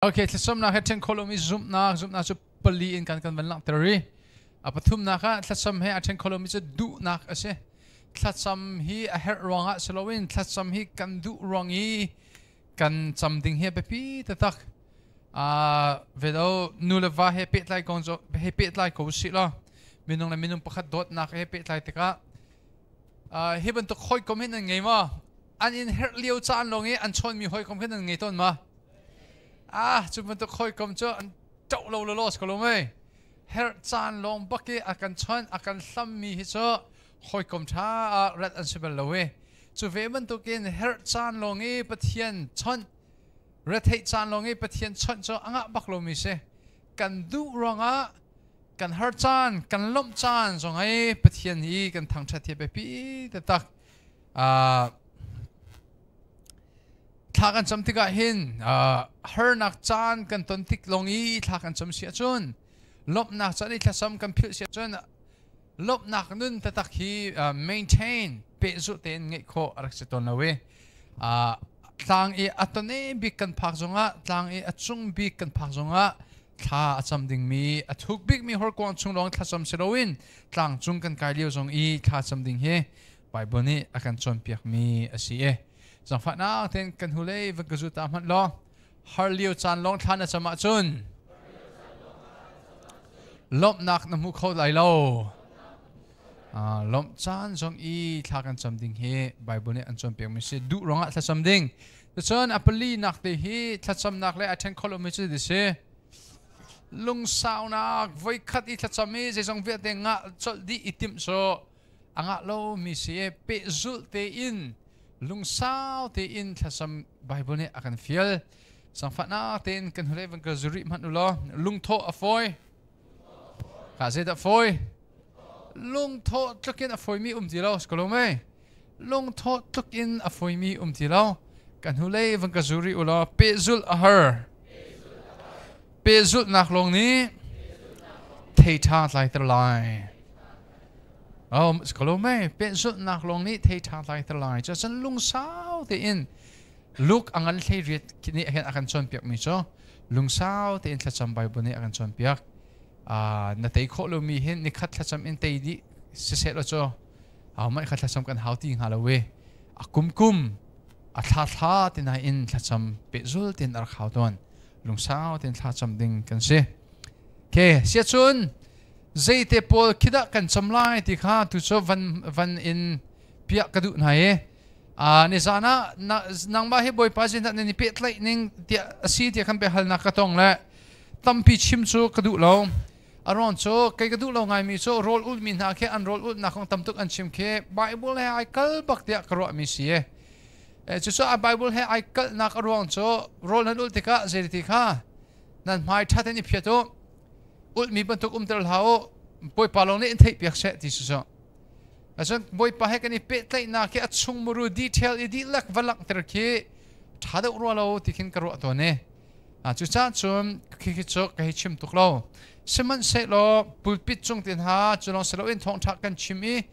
Okay, thlacamnak he ṭhen khawh lomi zumhnak, zumhnak cu pali in kan kan van langhter i a pathumnak ah thlacam he a ṭhen khawh lomi cu duhnak a si. Thlacam hi a herh ruangah si loin thlacam hi kan duh ruang i kan cam ding hi a biapi taktak. Velo nu le va he pehtlai kong he pehtlai ko usih law minung le minung pakhat dawtnak he pehtlai tikah hi bantuk hawikom hi nan ngei maw? An in herh lio caan lawng i an chawnmi hawikom khi nan ngei tawn ma? Ah, cu bantuk hawikom cu an ṭoh lo lawlaw si ko lo mei. Herh caan lawng bak i a kan chawnh, a kan hlammi hi cu hawikom ṭha ah rat an si bal lo i. Cu ve bantukin herh caan lawng i Pathian chawnh, retheih caan lawng i Pathian chawnh cu a ngah bak lomi si. Kan duh ruangah kan har caan, kan lawmh caan zong i Pathian hi kan thangṭhat hi biapi taktak. Thla kan cam tikah hin harnak caan kan ton tik lawng i thla kan cam si ahcun, lawmhnak caan i thlacam kan philh si ahcun, lawmhnak nun taktak hi maintain, pehzulh tein ngeih khawh a rak si tawn lo i tlang i a tone bik kan phak zongah, tlang i a cung bik kan phak zongah, thla a cam dingmi, a thuk bikmi horkuang chung lawng thlacam si loin tlang cung kan kai lio zong i thla cam ding hi Bible nih a kan cawnpiakmi a si i zangfahnak tein kan hulei van ka zu ta hmanh law, har lio caan lawng thla na cam ahcun lawmhnak na hmu kho lai lo. Lawmh caan zong i thla kan cam ding hi Bible nih an cawnpiakmi si. Duh ruangah thlacam ding. Cun a pali nak te hi thlacamnak le a ṭhen kho lomi cu ti si lungsaunak. Voikhat i thlacam i zeizong vialte ngah colh dih i timh cu a ngah lomi si i pehzulh tein, lungsau tein thlacam Bible nih a kan fial. Sangfahnak tein kan hnulei van kal zuri hmanh u law, lungthawh a fawi ka. Zeidah fawi? Lungthawh tlukin a fawimi um ti lo si ko lo mei? Lungthawh tlukin a fawimi um ti lo. Kan hnulei van ka zuri u law, pehzulh a har. Pehzulhnak lawng nih thei ṭha tlaiter lai. Oh, si ko lo mei? Pehzulhnak lawng nih thei ṭha tlaiter lai. Cucun lungsau tein, Luke a ngan 18 nih hin a kan cawnpiakmi cu lungsau tein thlacam Bible nih a kan cawnpiak. Na tei khawh lomi hin nikhat thlacam in tei dih siseh law cu ahohmanh kha thlacam kan hau ti hnga lo i a kum kum, a thla thla ti na in thlacam pehzul tein a rak hau tawn. Lungsau tein thlacam ding kan si. Okay, siacun zeite pawl khidah kan cam lai ti kha tu cu van van in piah ka duh hna i nizan ah nangmah hi Bawipa sin nan i pehtlaih ning tiah a si tiah kan biahalnak ka tong le tampi chim cu ka duh lo. A ruang cu kei ka duh lo ngaimi cu rawl ulmi hna khi an rawl ulnak kong tam tuk an chim khi Bible he ai kal bak tiah ka ruahmi si e. Cucu a Bible he ai kalnak a ruang cu rawl nan ul tikah zeiti kha nan hmai ṭha tein i phiat u, ulhmi bantuk umter hlah u, Bawipa lawng nih in theihpiak seh ti si cu. Cun Bawipa he kan i pehtlaihnak hi a chung muru detail i dihlak va langhter khi ṭha deuh rua lo ti khin ka ruah tawn i cucaah cun khi cu ka hei chim tuk lo. Sihmanhsehlaw pulpit cung te hna cu lawng si loin thawngṭha kan chim i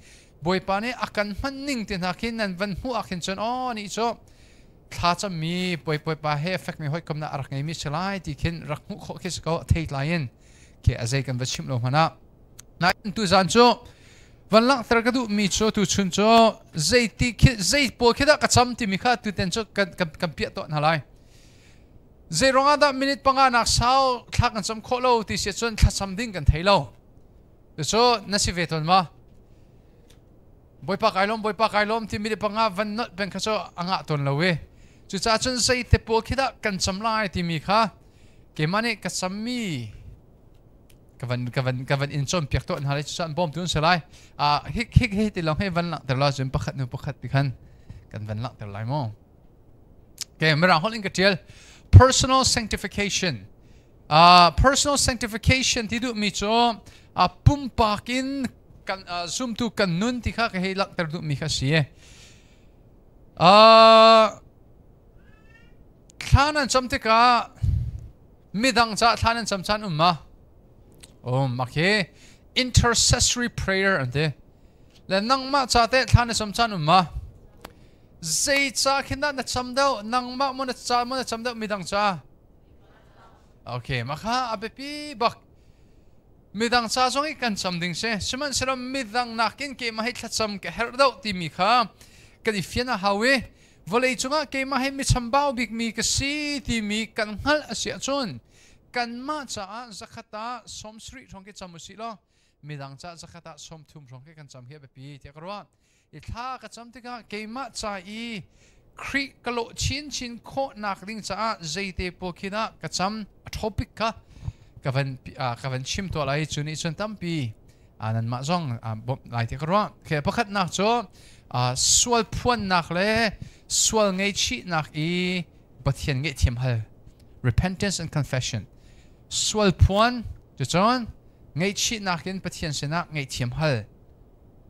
Bawipa nih a kan hman ning te hna khi nan van hmuh ah khin cun, aw, nih cu thla cammi Bawipa he fekmi hawikomnak a rak ngeimi si lai ti khin rak hmuh khawh khi si ko thei tlai in khi a zei kan va chimh lo hmanh ah. Nain tuzan cu van langhter ka duhmi cu tuchun cu zeiti khi, zei pawl khi dah ka cam timi kha tuten cu kan kan kan piah tuah hna lai. Zei ruangah dah minute 5 nak sau thla kan cam khawh lo ti si cun thlacam ding kan thei lo. Cucu na si ve tawn ma? Bawipa kai lawm, Bawipa kai lawm ti minute 5 van nolh peng kha cu a ngah tawn lo i cucaah cun zei te pawl khi dah kan cam lai timi kha keimah nih ka cammi ka van in cawnpiak tuah hna lai. Cucaah bawmtu an si lai. Hik hik hi ti lawng hei van langhter la cun pakhat hnu pakhat ti khan kan van langhter lai mu. Okay, Mirang holh in ka tial, personal sanctification. Personal sanctification ti duhmi cu pumpak in kan zumtu kan nun ti kha ka hei langhter duhmi kha si. Thla nan cam tikah midang ca thla nan cam caan um ma? Um. Okay, intercessory prayer an ti. Le nangmah ca te thla na cam caan um ma? Zei ca khin dah na cam deuh? Nangmah mo na ca mo na cam deuh, midang ca? Okay, makha a biapi bak. Midang ca zong i kan cam ding si. Sihmanhsehlaw midang nakin keimah hi thlacam ka herh deuh timi kha kan i fian a hau i vawlei cungah keimah hi mi chambau bikmi ka si timi kan hngalh a si ahcun kanmah caah zakhat ah 70 hrawng khi cam usih law midang caah zakhat ah 30 hrawng khi kan cam hi a biapi tiah ka ruah. I thla ka cam tikah keimah ca i Khrih ka lawh chinchin khawhnak ding caah zeite pawl khi dah ka cam a topic kha ka van ka van chim tuah lai. Cu nih cun tampi nanmah zong bawmh lai ti ka ruah. Okay, pakhatnak cu sual phuannak le sual ngeichihnak i Pathian ngaihthiam hal, repentance and confession. Sual phuan cucun ngaihchihnak in Pathian sinah ngaihthiam hal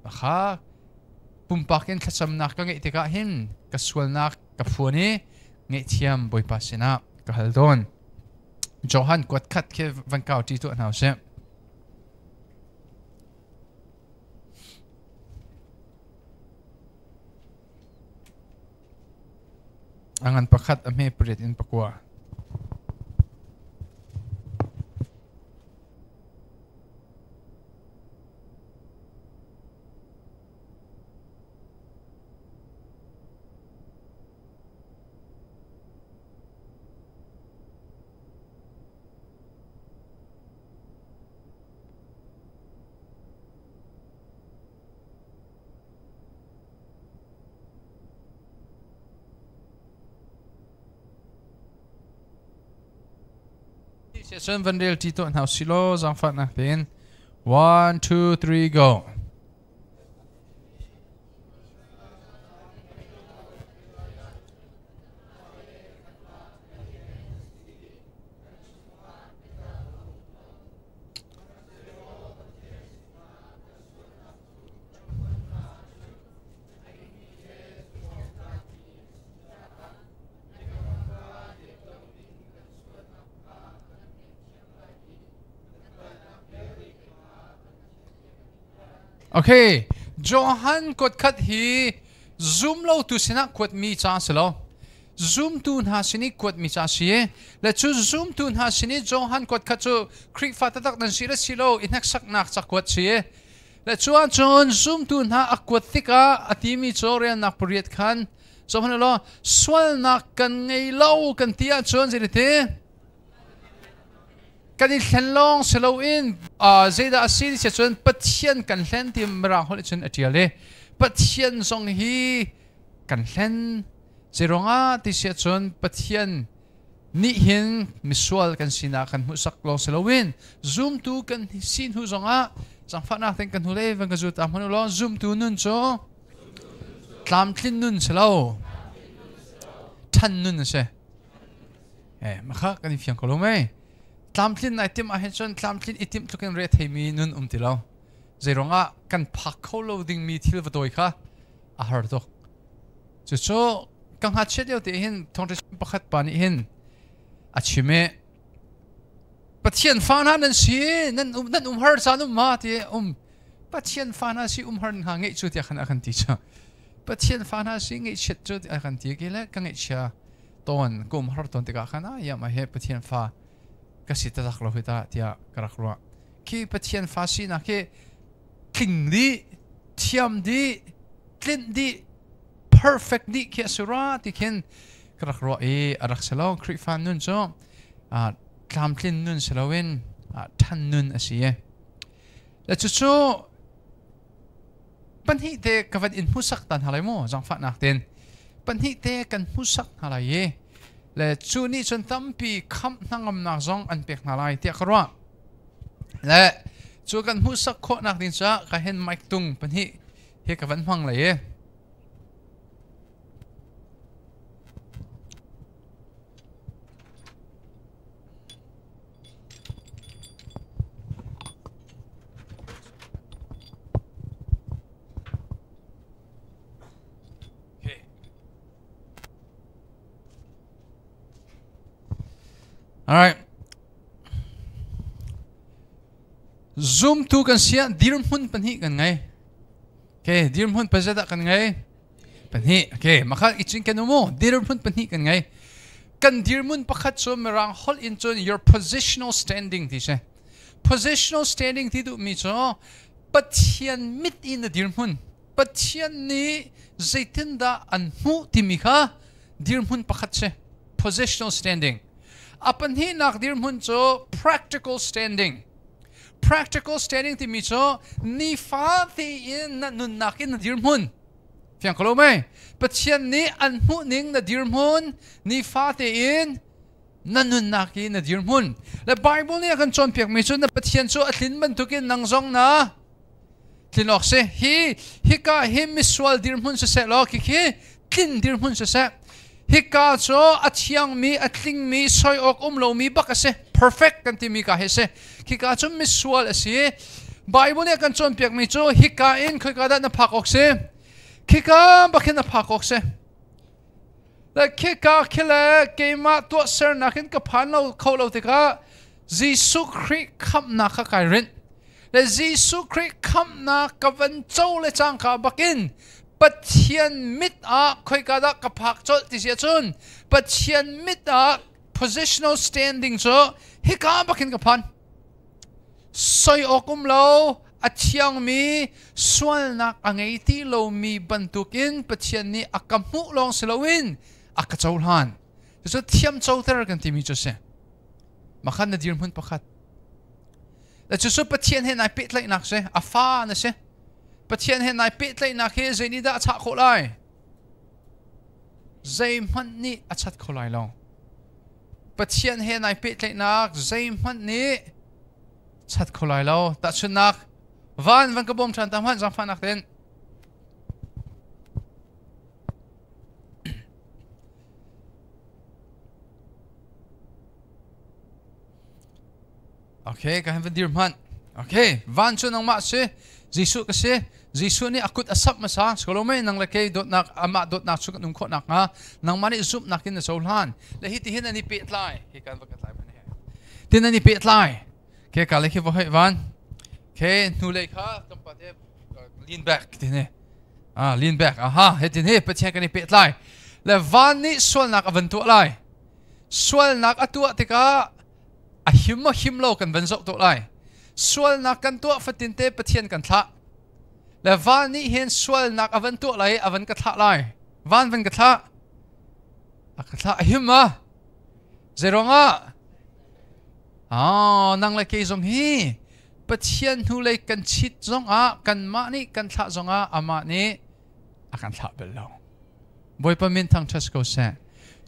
kha pumpak in thlacamnak ka ngeih tikah hin ka sualnak ka phuan i ngaihthiam Bawipa sinah ka hal tawn. Johan kuat khat khi van kau ṭi tuah hna usih. A ngan pakhat a hme pariat in pakua. Cun van rel ṭi tuah hna usih law zaangfahnak tein. One, two, three, go. Okay, Johan kuatkhat hi zum lo tu sinah kuatmi ca si lo. Zumtu hna sin i kuatmi ca si. Le cu zumtu hna sin i Johan kuatkhat cu Khrihfa taktak nan si le si lo i hneksaknak ca kuat si. Le cu ahcun zumtu hna a kuat tikah a timi cu relnak pariat khan zohhmanh law sualnak kan ngei lo kan ti ahcun zeiti kan i hlen lawng si loin zeidah a si ti cun Pathian kan hlen ti mirang holh cun a ṭial i Pathian zong hi kan hlen. Zeiruangah ti si ahcun Pathian nih hin misual kan sinak kan hmuhsak lawng si loin zumtu kan si hnu zongah zangfahnak ten kan hnu le van ka zu ta hmanh law zumtu nun cu tlamtlin nun si lo, ṭhan nun a si. Eh makha kan i fiang ko lo mei? Tlamtlin nai tim ahhin cun tlamtlin i timh tlukin re theimi nun um ti lo. Zeiruangah kan phak kho lo dingmi thil va tawi kha a har tuk. Cucu ka ngakchiat lio te hin thawngṭha pakhat pa nih hin a chim i Pathian fa hna nan si, nan um nan um har caan um ma ti um Pathian fa hna si um har hnga ngeih cu tiah khan a kan ti cu. Pathian fa hna si ngeihchiat cu a kan ti ki le ka ngeihchia tawn ka um har tawn tikah khan a ya ma he Pathian fa ka si taktak lo hi ta tiah ka rak ruah. Khi Pathian fa sinak khi tling dih, thiam dih, tlinh dih, perfect dih khi a si rua ti khin ka rak ruah i a rak si lo. Khrihfa nun cu tlamtlin nun si loin ṭhan nun a si. Le cucu pahnih te ka van in hmusak ta hna lai mu, zaangfahnak ten pahnih te kan hmusak hna lai i le cu nih cun tampi khamh hnangamnak zong an pek hna lai tiah ka ruah. Le cu kan hmuhsak khawhnak ding caah ka hen mic tung pahnih hi ka van hmang lai i All right. Zumtu kan si ah dirhmun pahnih kan ngei. Okay, dirhmun pazat ah kan ngei? Pahnih. Okay, maka icin kan umu dirhmun pahnih kan ngei. Kan dirmun pakhat cu Mirang holh in cun your positional standing ti si. Positional standing ti duhmi cu Pathian mit in na dirhmun. Pathian nih zeitindah an hmuh timi kha dirhmun pakhat si. Positional standing. A pahnihnak dirhmun cu practical standing. Practical standing timi cu nifa tein na nunnak in na dirhmun. Fiang ko lo mei? Pathian nih an hmuh ning na dirhmun nifa tein na nunnak i na dirhmun. Le Bible nih a kan cawnpiakmi cu na Pathian cu a tlin bantukin nang zong na tlin awk si. Hi hika hi misual dirhmun siseh law khikhi tlin dirhmun siseh. Hika cu a thiangmi, a tlingmi, soi awk um lomi bak a si. Perfect kan timi ka hi si. Khika cu misual a si. Bible nih a kan cawnpiakmi cu hika in khoika dah na phak awk si? Khika bak hin na phak awk si. Le khika khi le keimah tuahsernak in ka phan lo kho lo tikah Jesuh Khrih khamhnak kha kai rinh. Le Jesuh Khrih khamhnak ka van co le cangka bakin Pathian mit ah khoika dah ka phak colh ti si ahcun Pathian mit ah positional standing cu hika bakin ka phan. Soi awk um lo, a thiangmi sualnak a ngei ti lomi bantukin Pathian nih a ka hmuh lawng si loin a ka cohlan. Cucu thiam coter kan timi cu si. Makhan na dirhmun pakhat. Le cucu Pathian he nai pehtlaihnak si, a fa na si. Pathian he nai pehtlaihnak hi zei nih dah a chah khawh lai? Zeihmanh nih a chat kho lai lo. Pathian he nai pehtlaihnak zeihmanh nih chat kho lai lo. Tahchunhnak, van van ka bawm ṭhan ta hmanh zaangfahnak tein. Okay, ka han van dir hmanh. Okay, van cu nangmah si, Jesuh ka si. Jesuh nih a kut a sap hmasa. Solo mei nang le kei dawtnak amah dawtnak cu kan um khawh nakhnga nangmah nih zumhnak in na cohlan. Le hi ti hin an i pehtlai. Hi kan va ka tlai man he. Tin an i pehtlai. Ke ka le khi va hoi van. Ke hnulei kha kan pa te lean back ti ne. Ah, lean back. Aha, he tin he Pathian kan i pehtlai. Le van nih sualnak a van tuah lai. Sualnak a tuah tikah a him maw him lo kan van zoh tuah lai. Sualnak kan tuah fatin te Pathian kan thlah. Le van nih hin sualnak a van tuah lai, a van ka thlah lai. Van van ka thlah. A ka thlah a him ma? Zeiruangah? Ah, nang le kei zong hi Pathian hnulei kan chit zongah kanmah nih kan thlah zongah amah nih a kan thlah bal lo. Bawipa min thangṭhat ko seh.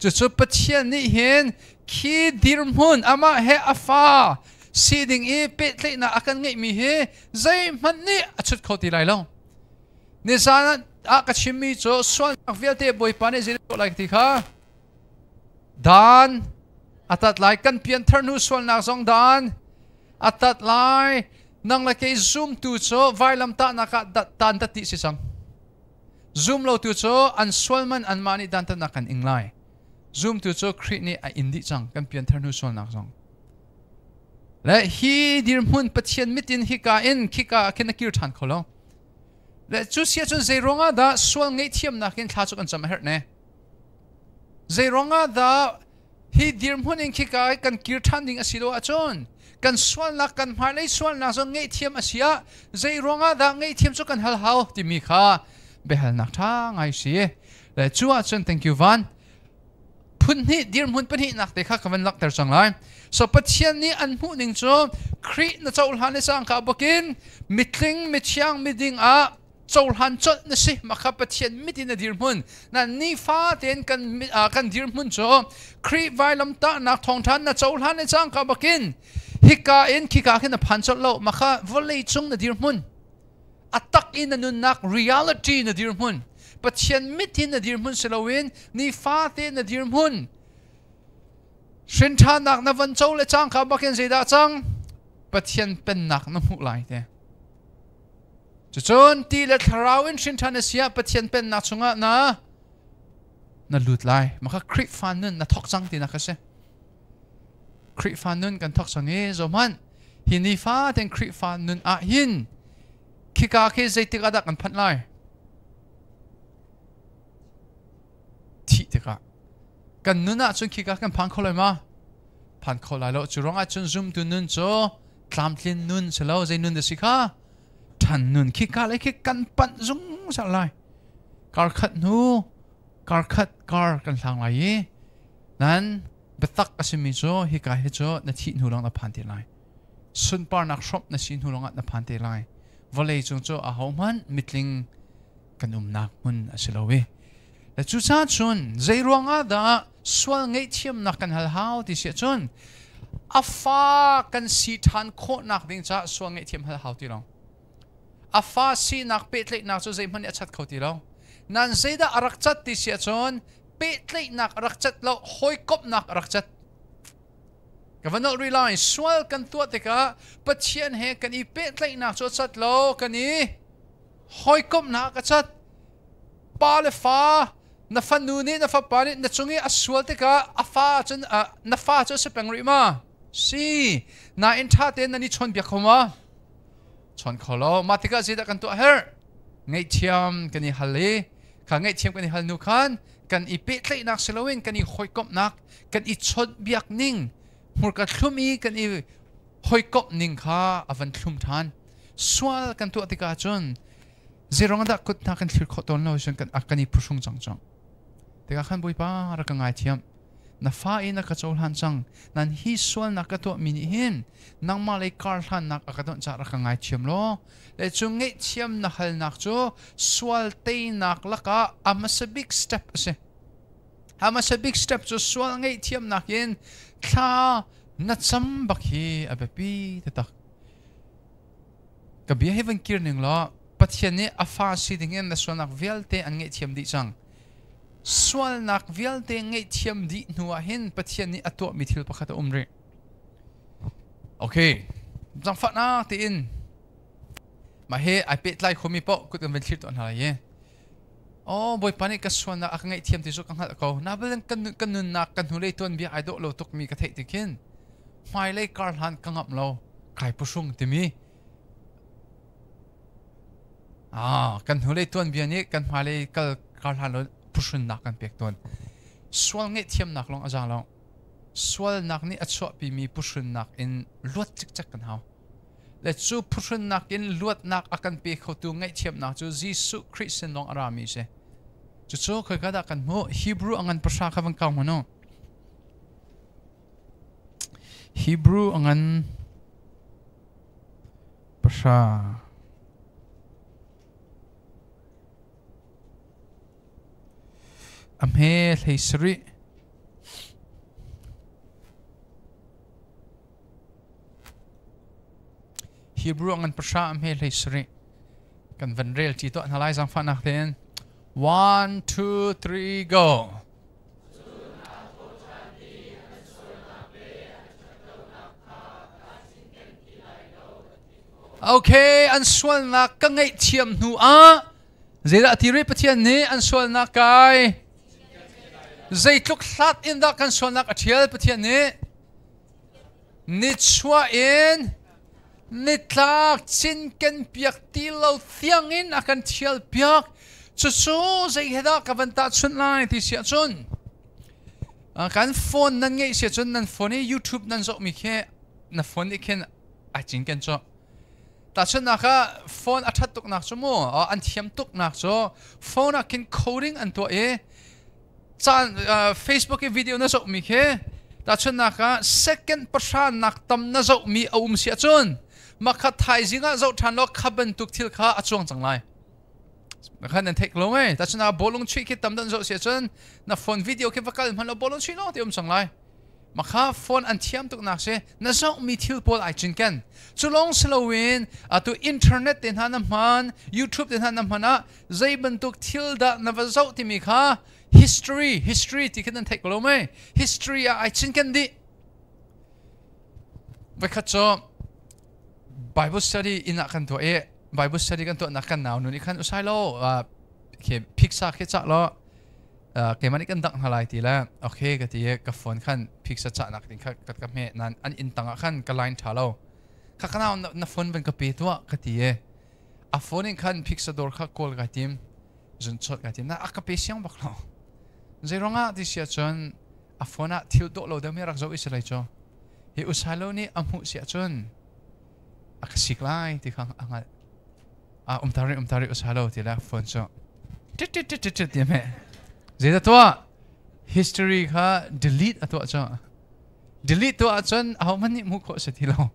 Cucu Pathian nih hin khi dirhmun amah he a fa si ding i pehtlaihnak a kan ngeihmi hi zeihmanh nih a chut kho ti lai lo. Nizan ah ka chimmi cu sualnak vialte Bawipa nih zei tuah lai ti kha dan a tat lai kan pianthar hnu sualnak zong dan a tat lai nang le kei zumtu cu vailamtahnak ah dan tat ti si cang. Zumlotu cu an sual man anmah nih dantatnak kan ing lai. Zumtu cu Khrih nih a in dih cang kan pianthar hnu sualnak zong. Le hi dirhmun Pathian mit in hika in khika ah khin a kir ṭhan kho lo. Le cu si ahcun zei ruangah dah sual ngaihthiamnak in thla cu kan cam a herh ne? Zei ruangah dah hi dirhmun in khika i kan kir ṭhan ding a si lo ahcun kan sualnak kan hmailei sualnak zong ngaihthiam a si ah zei ruangah dah ngaihthiam cu kan hal hau timi kha biahalnak ṭha ngai si le cu ahcun thank you van phun hnih dirhmun pahnihnak te kha ka van langhter cang lai so Pathian nih an hmuh ning cu Khrih na cohlan i cangka bakin mitling mithiang miding ah cohlan colh na si mah kha Pathian mit in a dirhmun na nifa tein kan kan dirhmun cu Khrih vailamtahnak thawngṭha na cohlan le cangka bakin hika in khika khin na phan colh lo mah kha vawlei cung na dirhmun a tak in na nunnak reality na dirhmun Pathian mit in na dirhmun si loin nifa tein na dirhmun hrinṭhanak na van co le cangka bakin zeidah cang Pathian pennak na hmuh lai te Cucun ti le thlarau in hrin ṭhan a si ah Pathian pennak chungah na na lut lai. Mah kha Khrihfa nun na thawk cang tinak a si. Khrihfa nun kan thawk cang i zohhmanh hi nifa tein Khrihfa nun ah hin khika khi zeitik ah dah kan phanh lai? Thih tikah. Kan nun ah cun khika kan phan kho lai ma? Phan kho lai lo. Cu ruangah cun zumtu nun cu tlamtlin nun si lo. Zei nun da si kha? Ṭhan nun. Khika le khi kan panh zungzal lai. Kar khat hnu kar khat kar kan hlang lai i nan biatak a simi cu hika hi cu na thih hnu lawng na phan te lai. Sunparnak hrawmh na si hnu lawngah na phan te lai. Vawlei cung cu ahohmanh mitling kan umnak hmun a si lo i le cucaah cun zei ruangah dah sual ngaihthiamnak kan hal hau ti si ahcun a fa kan si ṭhan khawhnak ding caah sual ngaihthiam hal hau ti lo. A fa sinak pehtlaihnak cu zeihmanh nih a chat kho ti lo. Nan zeidah a rak cat ti si ahcun pehtlaihnak a rak cat lo, hawikomhnak a rak cat. Ka va nolh rih lai. Sual kan tuah tikah Pathian he kan i pehtlaihnak cu a cat lo, kan i hawikomhnak a cat. Pa le fa, na fanu nih na fapa nih na cung i a sual tikah a fa cun na fa cu a si peng rih ma? Si. Nain ṭha tein nan i chawnbiak kho ma? Chawn kho lo. Mah tikah zeidah kan tuah herh? Ngaihthiam kan i hal i kha ngaihthiam kan i hal hnu khan kan i pehtlaihnak si loin kan i hawikomhnak, kan i chawnhbiak ning, hmurka thlum i kan i hawikomh ning kha a van thlum ṭhan. Sual kan tuah tikah cun zeirong dah kut hna kan thlir khawh tawn lo cun kan kan i phuhrung cang cang. Tikah khan Bawipa rak ka ngaithiam. Na fa in a ka cohlan cang. Nan hi sualnak ka tuahmi nih hin nangmah lei kar hlannak a ka donh caah rak ka ngaithiam law le cu ngaihthiam na halnak cu sual teinak lakah a hmasa bik step a si. A hmasa bik step cu sual ngaihthiamnak in thla na cam bak hi a biapi taktak. Ka bia hi van kir ning law Pathian nih a fa si dingin na sualnak vialte an ngaihthiam dih cang. Sualnak vialte ngaihthiam dih hnu ah hin Pathian nih a tuahmi thil pakhat a um rih. Okay, zangfahnak tiin mah he ai pehtlai khomi paoh kut kan van thlir tuah hna lai i Oh, Bawipa nih ka sualnak a ka ngaihthiam ti cu ka hngalh ko. Nabalin kan nunnak kan hnulei tuanbia ai dawh lo tukmi ka theih tik hin hmailei kar hlan ka ngamh lo kai puhrung timi ah kan hnulei tuanbia nih kan hmailei kal kar hlan lo phuhrunnak kan pek tawn. Sual ngaihthiamnak lawng a za lo. Sualnak nih a chuahpimi phuhrunnak in luat cikcek kan hau. Le cu phuhrunnak in luatnak a kan pe khotu ngaihthiamnak cu Jesuh Khrih sin lawng a rami a si. Cucu khoika dah kan hmuh? Hebrew a ngan pahra kha van kau hmanh u. Hebrew a ngan pahra. A hme hlei sarih. Hebrew ngan pahra a hme hlei sarih kan van rel ṭi tuah hna lai zaangfahnak tein. One, two, three, go. Okay, an sualnak ka ngaihthiam hnu ah zeidah ti rih Pathian nih an sualnak kai zeitluk hlat in dah kan sualnak a ṭhial Pathian nih Nichuah in nitlak cinken piak ti lo tiangin a kan thial piak. Cucu zei he dah ka van tahchunh lai ti si ahcun kan phone nan ngeih si ahcun nan phone i YouTube nan zohmi khi na phone nih khin ai cinken cu. Tahchunhnak ah phone a ṭhat tuknak cu mu an thiam tuknak cu phone ah khin coding an tuah i caan Facebook i video na zohmi khi tahchunhnak ah second pahra nak tam na zohmi a um si ahcun makha thaizing ah zoh ṭhan law kha bantuk thil kha a cuang cang lai. Khan nan theih lo mei? Tahchunhnak bawlung chuih khi tam dan zoh si ahcun na phone video khi va kal hmanh law bawlung chuih lawng ti um cang lai. Makha phone an thiam tuk nak si na zohmi thil pawl ai cinken. Cu lawng si loin atu internet te hna na hman, YouTube te hna na hman ah zei bantuk thil dah na va zoh timi kha history history ti khin nan theih ko lo mei? History ah ai cinken dih. Voikhat cu Bible study inn ah kan tuah i Bible study kan tuahnak kan nau nu nih khan usai lo khi phiksa khi cah law keimah nih kan dangh hna lai ti le okay ka ti i ka phone khan phiksa cahnak ding kha ka hme nan an inn tang ah khan ka line ṭha lo kha ka nau na phone van ka pe tuah ka ti i a phone in khan phiksa dawr kha call kai tim zun chawt kai tim na a ka pe siang bak lo zei ruangah ti sia cun. A phone ah thil dawh lo deuh mi rak zoh i si lai cu. Hi usai lo nih a hmuh si ahcun a ka sik lai ti kha a hngalh. A umtar ri umtar ri usai lo ti le phone cu tit tit tit tit ti me. Zeidah tuah? History kha delete a tuah cu. Delete tuah ahcun ahohmanh nih hmuh khawh a si ti lo.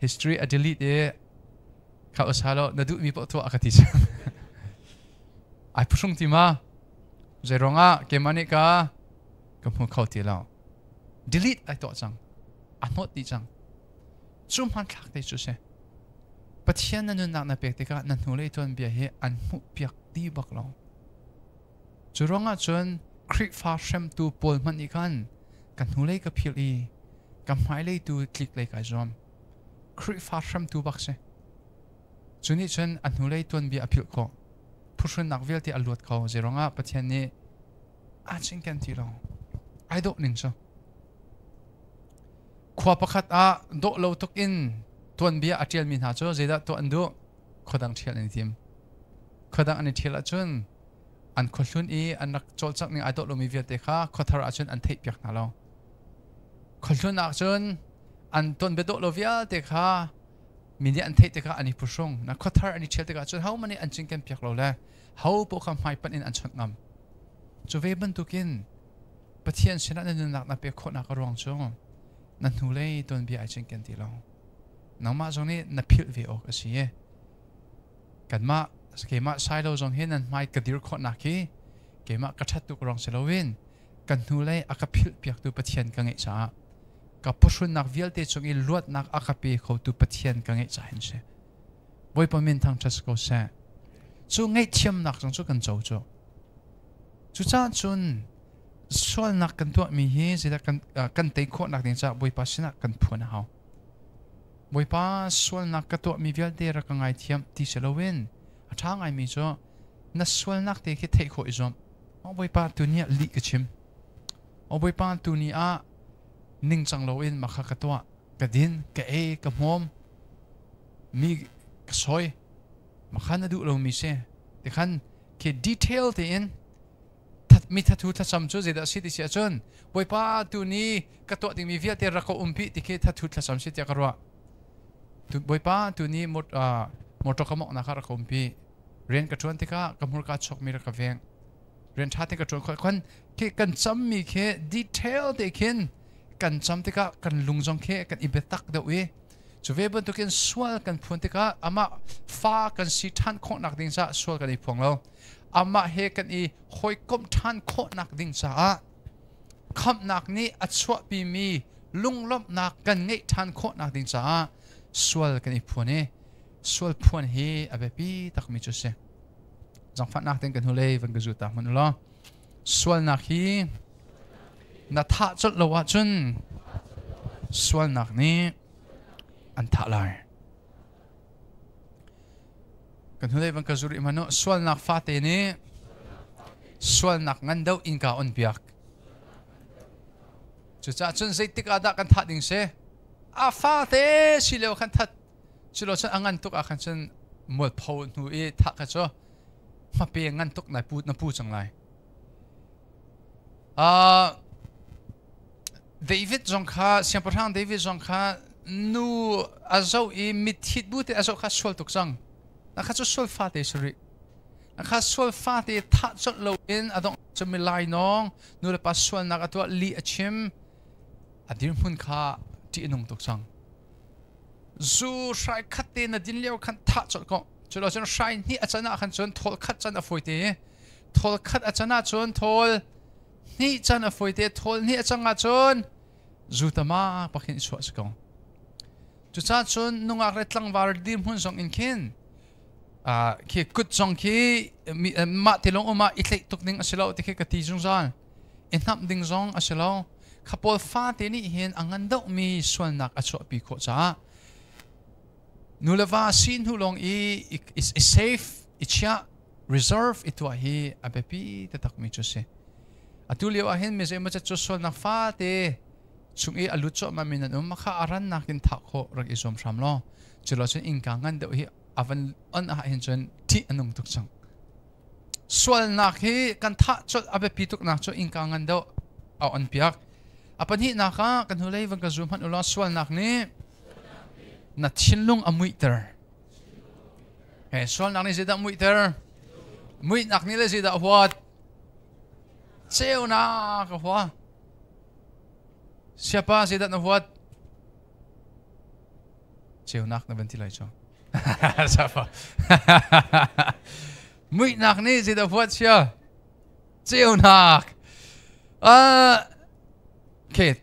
History a delete i kha usa lo na duhmi paoh tuah a ka ti cang. Ai phuhrung ti ma? Zei ruangah keimah nih ka ka hmu kho ti lo. Delete ai tuah cang. A hnawt dih cang. Cu hmanthlak te cu si. Pathian na nunnak na pek tikah na hnulei tuanbia hi an hmuh piak ti bak lo. Cu ruangah cun Khrihfa hremtu pawl hmanh nih khan ka hnulei ka philh i ka hmailei tu tlik lei kai zuam. Khrihfa hremtu bak si. Cu nih cun a hnulei tuanbia a philh khawh. Phuhrunnak vialte a luat kho. Zeiruangah Pathian nih aa cinken ti lo. Ai dawh ning cu. Khua pakhat ah dawh lo tuk in tuanbia a ṭialmi hna cu zeidah tuah an duh? Khuadang ṭhial an i tim. Khuadang an i ṭhial ahcun an khuahlun i an rak cawlcangh ning ai dawh lomi vialte kha khuathar ahcun an theihpiak hna lo. Khuahlun ahcun an tuanbia dawh lo vialte kha mi nih an theih tikah an i phuhrung. Na khuathar an i ṭhial tikah cun hohmanh nih an cinken piak lo le ho paoh kha hmaipanh in an chawnh ngam. Cu ve bantukin Pathian sinah na nunnak na pek khawhnak a ruang cu na hnulei tuanbia ai cinken ti lo. Nangmah zong nih na philh ve awk a si i kanmah keimah Sailo zong hi nan hmai ka dir khawhnak hi keimah ka ṭhat tuk ruang si loin kan hnulei a ka philh piaktu Pathian ka ngeih caah ka phuhrunnak vialte cung i luatnak a ka pe khotu Pathian ka ngeih caah hin si. Bawipa min thangṭhat si ko seh. Cu ngaihthiamnak zong cu kan co cu. Cucaah cun sualnak kan tuahmi hi zeidah kan kan tei khawhnak ding caah Bawipa sinah kan phuan a hau. Bawipa sualnak ka tuahmi vialte rak ka ngaithiam ti si loin a ṭha ngaimi cu na sualnak te khi theih khawh i zuam. Oh Bawipa tuni ah lih ka chim. Oh Bawipa tuni ah ningcang loin makha ka tuah, ka din, ka ei, ka hmawm, mi ka sawi, makha na duh lomi si. Tikhan khi detail tein mi thathu thlacam cu zeidah a si ti si ahcun Bawipa tu ni ka tuah dingmi vialte rak ka umpi ti khi thathu thlacam si tiah ka ruah. Bawipa tu ni motor ka mawngh nak ah rak ka umpi. Rian ka ṭuan tikah ka hmurka chokmi rak ka veng. Rian ṭha te ka ṭuan khawh khan khi kan cammi khi detail te khin kan cam tikah kan lung zong khi kan i biatak deuh i cu ve bantukin sual kan phun tikah amah fa kan si ṭhan khawhnak ding caah sual kan i phuang lo. Amah he kan i hawikomh ṭhan khawhnak ding caah khamhnak nih a chuahpimi lunglawmhnak kan ngeih ṭhan khawhnak ding caah sual kan i phuan i sual phuan hi a biapi takmi cu a si. Zangfahnak tein kan hnulei van ka zu ta hmanh u law sualnak hi na thah colh lo ahcun sualnak nih an thah lai. Kan hnulei van ka zu rih hmanh u sualnak fate nih sualnak ngan deuh innka on piak. Cucaah cun zeitik ah dah kan thah ding si? A fate si lio khan that. Culo cun a ngan tuk ah khan cun mualpho hnu i thah kha cu hmape ngan tuk nai pu na pu cang lai. David zong kha siangpahrang David zong kha nu a zoh i mitthit bu te a zoh kha sual tuk cang. Na kha cu sual fate si rih. Na kha sual fate thah colh loin a dongh cu mi lainawng nu le pa sualnak a tuah lih a chim a dirhmun kha ṭih a nung tuk cang. Zu hrai khat te na din lio khan thah colh ko. Cu lo cun hrai hnih a can ah khan cun thawl khat can a fawi te. Thawl khat a can ahcun thawl hnih can a fawi te. Thawl hnih a cang ahcun zu tama pakhin i chuah si ko. Cucaah cun nungak le tlangval dirhmun zong in khin khi kut zong khi mah ti lawng um ah i tlaih tuk ding a si lo ti khi ka ti zungzal. I hnamh ding zong a si lo. Kha pawl fate nih hin a ngan deuhmi sualnak a chuahpi khawh caah nu le va si hnu lawng i i safe i chiah reserve i tuah hi a biapi taktakmi cu a si. Atu lio ah hin mi zeimaw cu sualnak fate chung i a lut cuahmah mi nan um kha a rannak in thah khawh rak i zuam hram law culo cun innka ngan deuh hi a van on ah hin cun ṭih a nung tuk cang. Sualnak hi kan thah colh a biapi tuknak cu innka ngan deuh a on piak. A pahnihnak ah kan hnulei van ka zum hmanh ulaw sualnak nih na thinlung a muihter. He sualnak nih zeidah muihter? Muihnak nih le zeidah huat? Ceunak a hua. Siapa zeidah na huat? Ceunak na van ti lai cu. Siapa. Muihnak nih zeidah huat sia? Ceunak. Okay.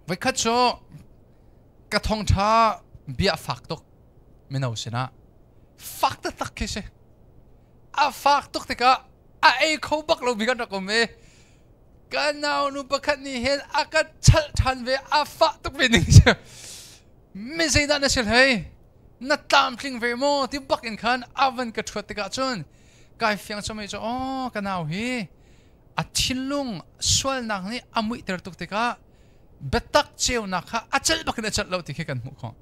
Voikhat cu ka thawngṭha bia fak tuk mino sinah fak taktak khi si. A fak tuk tikah a ei kho bak lo mi kan rak um i ka nau nu pakhat nih hin a ka chalh ṭhan ve a fah tuk ve ning si. Mi zeidah na sil hei? Na tlamtling ve maw? Ti bak in khan a van ka ṭhuat tikah cun kai fiang chom i cu aw ka nau hi a thinlung sualnak nih a muihter tuk tikah biatak ceunak kha a celh bak in a celh lo ti khi kan hmuh khawh.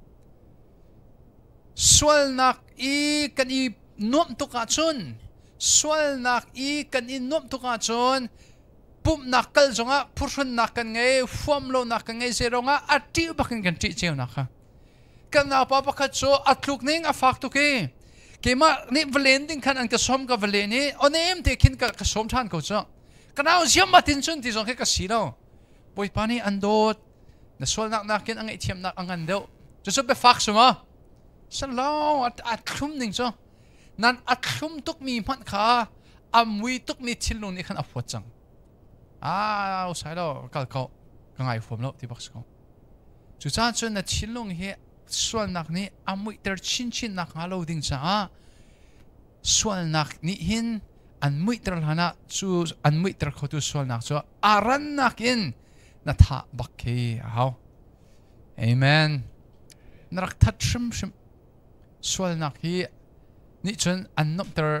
Sualnak i kan i nuamh tuk ahcun sualnak i kan i nuamh tuk ahcun pumhnak kal zongah phuhrunnak kan ngei huam lonak kan ngei zeirongah a ṭih bak in kan ṭih ceunak kha kan naupa pakhat cu a tluk ning a fak tuk i keimah nih va len ding khan an ka sawm ka va len i onem te khin ka sawm ṭhan ko cu ka nau ziam ma tin cun ti zong khi ka si lo Bawipa nih an dawt na sualnak nakin a ngaihthiamnak a ngan deuh cucu biafak suma san lo a thlum ning cu nan a thlum tukmi hmanh kha a mui tukmi thinlung nih khan a huat cang ah usai lo kal ko ka ngai huam lo ti bak si ko cucaah cun na thinlung hi sualnak nih a muihter chinchin nak hnga lo ding caah sualnak nih hin an muihter hlan ah cu an muihter khotu sualnak cu a rannak in na thah bak khi a hau amen na rak that hrimhrim sualnak hi nih cun an nuamhter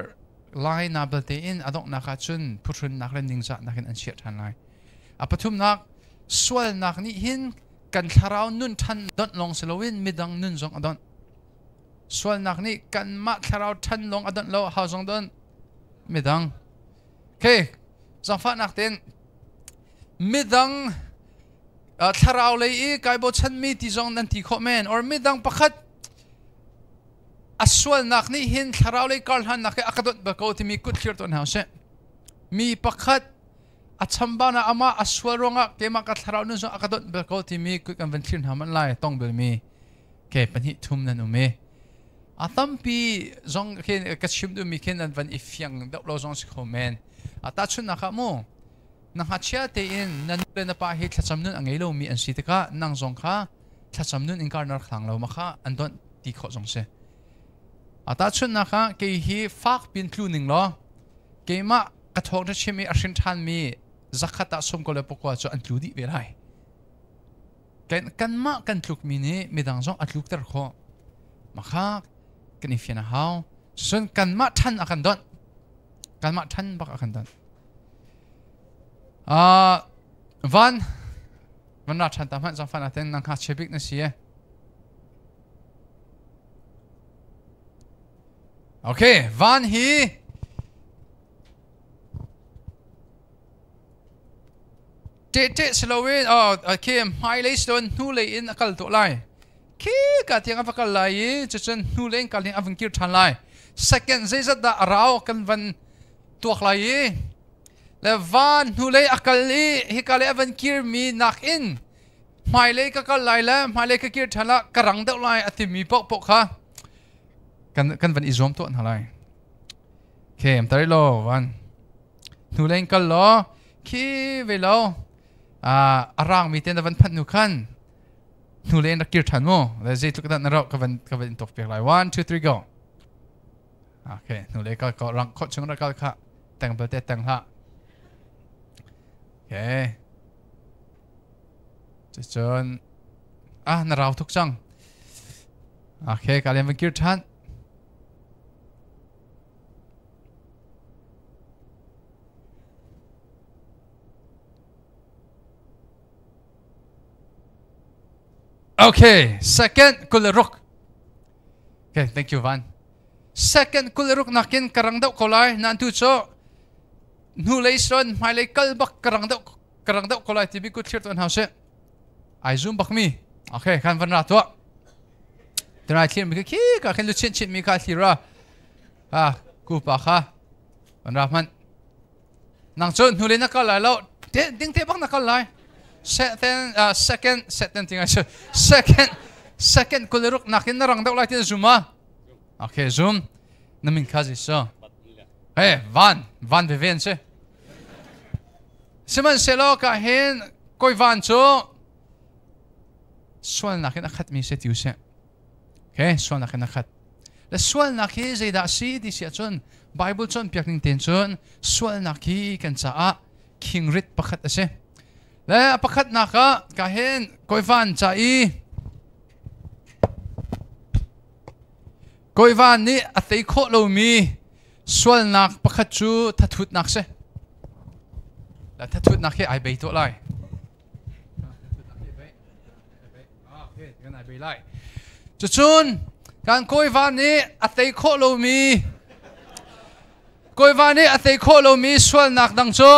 lai na belte in a donghnak ah cun phuhrunnak le ningzahnak in an chiah ṭhan lai a pathumnak sualnak nih hin kan thlarau nun ṭhan donh lawng si loin midang nun zong a donh sualnak nih kanmah thlarau ṭhan lawng a donh lo hau zong donh midang okay zaangfahnak tein midang thlarau lei i kai bochanmi ti zong nan ti khawh men or midang pakhat a sualnak nih hin thlarau lei karhlannak hi a ka donh bal ko timi kut thlir tawn hna usih mi pakhat a chambau na amah a sual ruangah keimah ka thlarau nun zong a ka donh bal ko timi kut kan van thlir hna man lai tong bel mi ke pahnih thum nan um i a tampi zong khin ka chim duhmi khin nan van i fiang deuh lo zong si kho men a tahchunhnak ah mu na ngakchia tein na nu le na pa hi thlacam nun a ngei lomi an si tikah nang zong kha thlacam nun in kar na rak hlang lo ma kha an donh ti khawh zong si. A tahchunhnak ah kei hi fak pin tlu ning law keimah ka thawng ṭha chim i a hrin ṭhanmi zakhat ah sum ko le pakua cu an tlu dih ve lai. Kanmah kan tlukmi nih midang zong a tlukter khawh. Makha kan i fian a hau. Cun kanmah ṭhan a kan donh. Kanmah ṭhan bak a kan donh. Van van ra ṭhan ta hmanh zangfan ah ten nang ngakchia bik na si e. Okay, van hi ṭe ṭe si loin oh okay hmailei si loin hnulei in a kal tuah lai. Khi ka tiang a va kal lai i cucun hnulei in kal ding a van kir ṭhan lai. Second zeizat dah a rau kan van tuak lai i le van hnulei a kal i hika lei a van kirmi nakin hmailei ka kal lai le hmailei ka kir ṭhan ah ka rang deuh lai a timi paohpaoh kha kan kan van i zuam tuah hna lai. Okay, am tari lo van hnulei in kal law khi ve lo a rangmi te na van phanh hnu khan hnulei in rak kir ṭhan mu le zeitluk dah na rauh ka van ka van in tuak piak lai. One, two, three, go. Okay, hnulei kal ko rang khawh chung rak kal kha teng belte teng hlah. Okay. Cucun ah na rau tuk cang. Okay, ka lian van kir ṭhan. Okay, second 26. Okay, thank you Van. Second 26 nakin ka rang deuh ko lai. Nan tu cu hnulei son hmailei kal bak ka rang deuh ka rang deuh ko lai timi kut thlir tuan hau sih. Ai zoom bak mi. Okay, kan van ra tuah. Tunai thlir mi khi ka khin lu chin chin mi kha thlir ra. Ha, ku pa kha. Van ra hman. Nang cu hnulei na kal lai lo. Ding te bak na kal lai. Second second second tingai second second 26 nakin na rang deuh lai tin zoom a. Okay, zoom. Na min kha Jesuh. Hey, van, van veve an si. Sihmanhsehlaw ka hin koi van cu sualnak in a khatmi si ti usih. Okay, sualnak in a khat. Le sualnak hi zeidah si ti si ahcun Bible cawnpiak ning tein cun sualnak hi kan caah khingrit pakhat a si. Le a pakhatnak ah ka hin koi van ca i Kawiva nih a tei khawh lomi sualnak pakhat cu thathutnak si. La thathutnak hi ai bei tuah lai. Kan ai bei lai. Cucun kan kawiva nih a tei khawh lomi kawiva nih a tei khawh lomi sualnak dang cu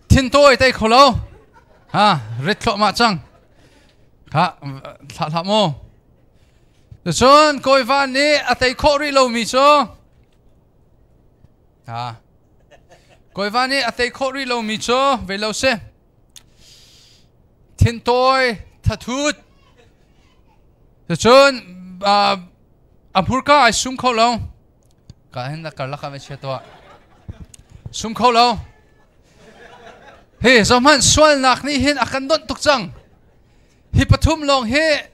Thintawi tei kho lo. Ha, rit thluahmah cang. Kha, thlah hlah mu. Cun kawiva nih a tei khawh rih lomi cu ha, kawiva nih a tei khawh rih lomi cu ve lo si. Thintawi thathut. Cun a hmurka ai sum kho lo. Ka hin na karlak ah va chia tuah. Sum kho lo. Hi zohmanh sualnak nih hin a kan donh tuk cang. Hi pathum lawng hi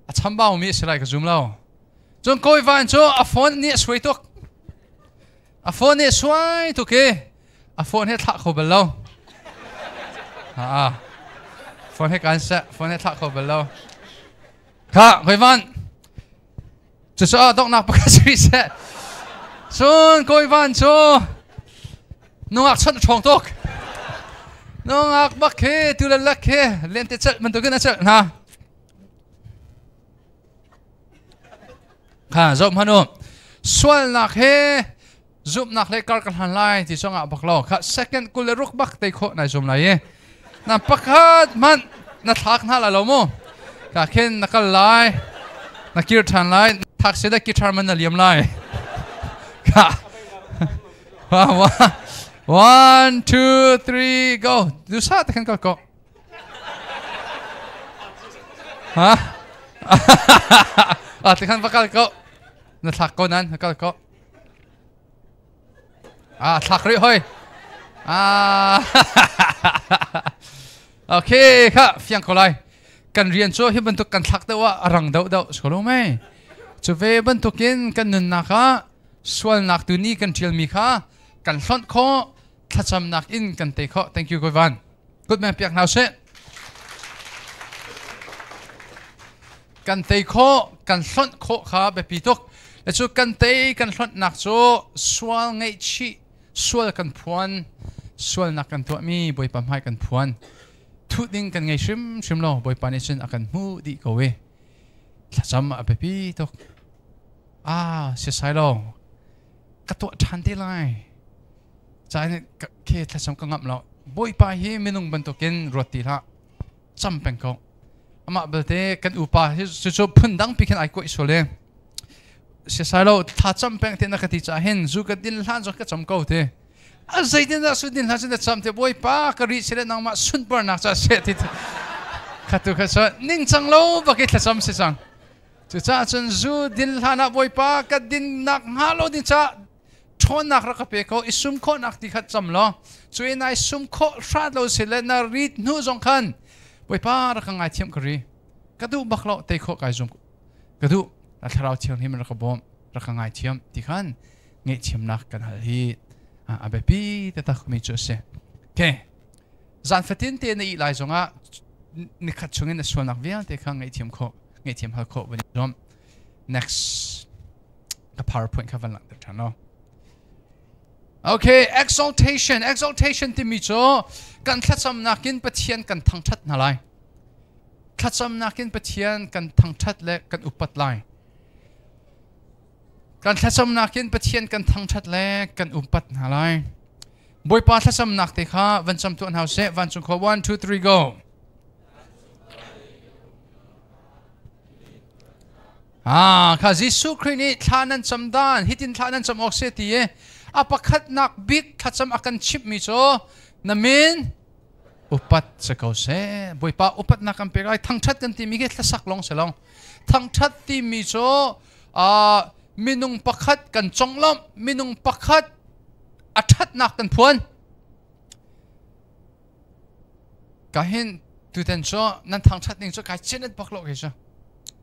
a chambau mi a si lai ka zum lo. Cun kawi van cu a phone nih a suai tuk. A phone nih a suai tuk i a phone he thlah kho bal lo. Ha phone he kan seh phone he thlah kho bal lo. Kha kawi van Cucaah donghnak pakhat si seh. Cun kawi van cu nungak chawnh a ṭhawng tuk. Nungak bak khi tu le lek khi lente celh bantukin a celh hna. Kha zoh hmanh u. Sualnak he zumhnak le kar ka hlan lai ti zongah bak lo. Kha second 26 bak tei khawh nai zum lai i. Na pakhat hmanh na thlak hna lai lo mu. Ka khin na kal lai. Na kir ṭhan lai. Thak se da guitar man na liam lai. Ka one, two, three, go. Du sa te khan kal ko. Ha? Ah, te khan va kal ko. Na thlak ko nan, na kal ko. Ah, thlak rih hoi. Ah. Okay, kha fiang ko lai. Kan rian cu hi bantuk kan thlak deuh ah a rang deuh deuh so lo mei. Cu ve bantukin kan nunnak ah sualnak tu ni kan ṭialmi kha kan hlonh khawh, thlacamnak in kan tei khawh. Thank you, Goivan. Good man piak hna usih. Kan tei khawh, kan hlonh khawh kha biapi tuk. Le cu kan tei kan hlonhnak cu sual ngaihchih, sual kan phuan, sualnak kan tuahmi Bawipa hmai kan phuan. Thuh ding kan ngei hrimhrim lo, Bawipa nih cun a kan hmuh dih ko i thlacam a biapi tuk. Ah, sisai lo, ka tuah ṭhan te lai. Caan khi thlacam ka ngamh lo. Bawipa hi minung bantukin ruat ti hlah. Cam peng ko. Amah belte kan upa hi cucu phundang pi khin ai kuaih sual e. Siasai lo thla cam peng te na ka ti cah hin zu ka din hlan zong ka cam ko te. A zeitin dah su din hlan sin na cam te Bawipa ka ri sile nangmah sunparnak ca se ti khatu kha so ningcang lo bak i thlacam si cang. Cucaah cun zu din hlan ah Bawipa ka din nak hnga lo ding ca ṭhawnnak rak ka pe ko i sum khawhnak ti kha cam law cu in ai sum khawh hrat lo si le na rit hnu zong khan Bawipa rak ka ngaithiam ka ri ka duh bak lo tei khawh kai zum ka duh na thlarau thianghlim rak ka bawm rak ka ngaithiam ti khan ngaihthiamnak kan hal hi a biapi taktak mi cu a si. Okay. Zan fatin te na ih lai zongah nikhat chungin na sualnak vialte kha ngaihthiam khawh ngaihthiam hal khawh van i zuam. Next. Ka PowerPoint kha van langhter ṭhan lo. Okay, exaltation. Exaltation timi cu kan thlacamnak in Pathian kan thangṭhat hna lai. Thlacamnak in Pathian kan thangṭhat le kan upat lai. Kan thlacamnak in Pathian kan thangṭhat le kan upat hna lai. Bawipa thlacamnak te kha van cam tuah hna seh. Vancung khua 1 2 3 go. Ah, kha Jesuh Khrih nih thla nan cam dan, hitin thla nan cam awk se ti i a pakhatnak bik thlacam a kan chimhmi cu na min upat si ko seh. Bawipa upatnak kan pek lai. Thangṭhat kan timi khi thlasak lawng si lo. Thangṭhat timi cu minung pakhat kan conglawmh, minung pakhat a ṭhatnak kan phuan. Ka hin tutan cu nan thangṭhat ning cu kai chin bak lo kei cu.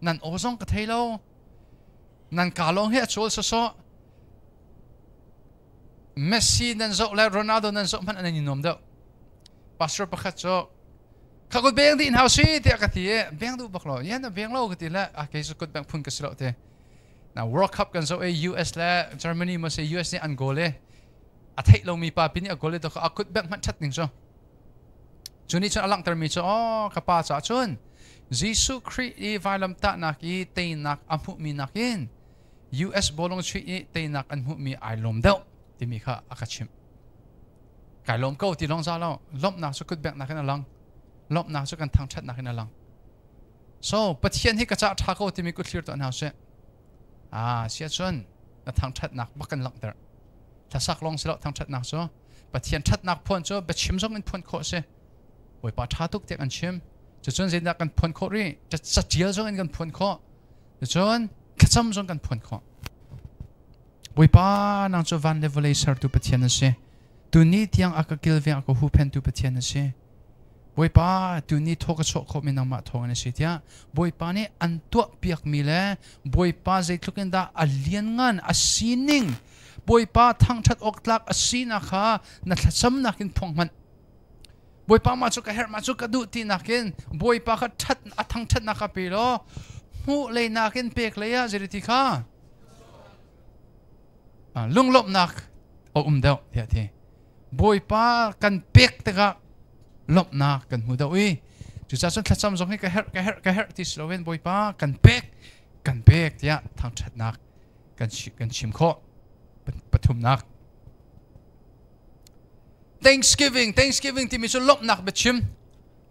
Nan aw zong ka thei lo. Nan ka lawng hi a cawl sawsawh. Messi nan zoh le Ronaldo nan zoh hmanh an i nuam deuh. Pastor pakhat cu kha kut beng dih hna si tiah ka ti i beng duh bak lo. Yan na beng lo ka ti le a kei cu kut beng phun ka si lo ti. Na World Cup kan zoh i US le Germany mo si US nih an goal i a theih lomi pa pi nih a goal i to a kut bengh hmanh ṭhat ning cu. Cu nih cun a langhtermi cu aw ka pa caah cun Jesuh Khrih i vailamtahnak i teinak a hmuhmi nakin US bawlung chuih i teinak an hmuhmi ai lawm deuh timi kha a ka chimh. Kai lawm ko ti lawng za lo. Lawmhnak cu kutbengh in a lang. Lawmhnak cu kan thangṭhatnak in a lang. So Pathian hi ka cah ṭha ko timi kut thlir tuah hna usih. Ah, sia cun na thangṭhatnak bak kan langhter. Thlasak lawng si lo thangṭhatnak cu Pathian ṭhatnak phuan cu biachim zong in phuan khawh si. Bawipa ṭha tuk tiah kan chim. Cucun zeidah kan phuan khawh rih? Caṭial zong in kan phuan khawh. Cucun thlacam zong kan phuan khawh. Bawipa nang cu van le vawlei sertu Pathian na si. Tuni tiang a ka kilveng a ka huhphentu Pathian na si. Bawipa tuni thaw ka chuah khawhmi nangmah thawngin a si tiah Bawipa nih an tuahpiakmi le Bawipa zeitluk in dah a lianngan a sining Bawipa thangṭhat awk tlak a sinak kha na thlacamnak in phuang hmanh. Bawipa mah cu ka herh mah cu ka duh tinak in Bawipa kha ṭhat a thangṭhatnak kha pe law hmuh leinak in pek lei ah zeiti kha lunglawmhnak a um deuh tiah ti. Bawipa kan pek tikah lawmhnak kan hmu deuh i cucaah cun thlacam zong hi ka herh ka herh ka herh ti si loin Bawipa kan pek kan pek tiah thangṭhatnak kan chim khawh. Pathumnak Thanksgiving Thanksgiving timi cu lawmhnak biachim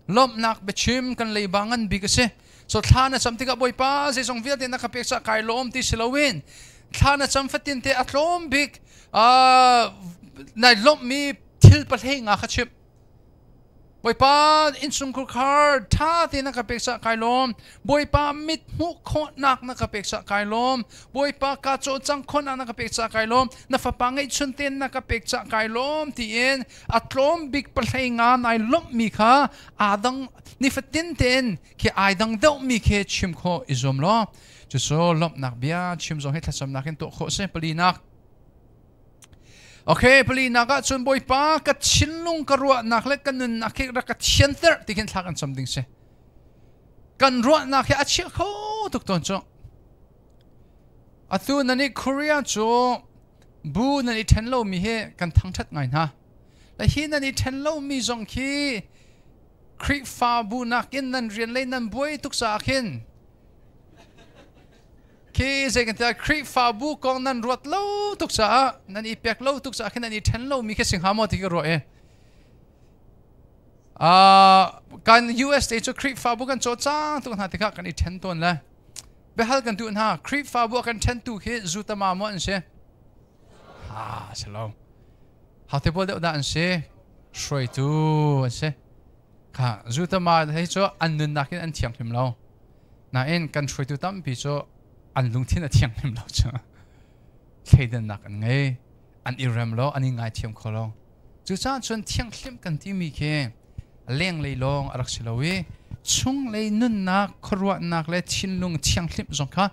lawmhnak biachim kan leiba ngan bik a si. So thla na cam tikah Bawipa zeizong vialte na ka pek caah kai lawm ti si loin thla na cam fatin te a tlawm bik nai lawmhmi thil pahlei nga kha chimh. Bawipa innchungkhar khar ṭha tein na ka pek caah kai lawm. Bawipa mit hmuh khawhnak na ka pek caah kai lawm. Bawipa ka cawlcang khawhnak na ka pek caah kai lawm. Na fapa ngeihchun tein na ka pek caah kai lawm tiin a tlawm bik pahlei nga nai lawmhmi kha aa dang nifatin tein khi ai dang deuhmi khi chim khawh i zuam law cucu lawmhnak bia chim zong hi thlacamnak in tuah khawh si. Palinak. Okay, palinak ah cun Bawipa ka thinlung ka ruahnak le ka nunnak hi rak ka thianter ti khin thla kan cam ding si. Kan ruahnak hi a chia kho tuk tawn cu. Atu nan i Korea cu bu nan i ṭhen lomi hi kan thangṭhat ngai hna. Le hi nan i ṭhen lomi zong khi Khrihfabu nakin nan rian lei nan buai tuk caah khin khi zei kan ti Khrihfabu kong nan ruat lo tuk caah nan i pek lo tuk caah khin nan i ṭhen lomi khi si hnga maw ti ka ruah i kan USA cu Khrihfabu kan cawlcang tuk hna tikah kan i ṭhen tawn le biahal kan duh hna. Khrihfabu a kan ṭhentu khi zutama maw an si? Ha si lo. Hate pawl deuh dah an si? Hruaitu an si. Kha zutama hei cu an nunnak in an thianghlim lo. Nain kan hruaitu tampi cu an lungthin a thianghlim lo cu. Thleidannak an ngei. An i rem lo, an i ngaithiam kho lo. Cucaah cun thianghlim kan timi khi lenglei lawng a rak si lo i chunglei nunnak, khuaruahnak le thinlung thianghlim zong kha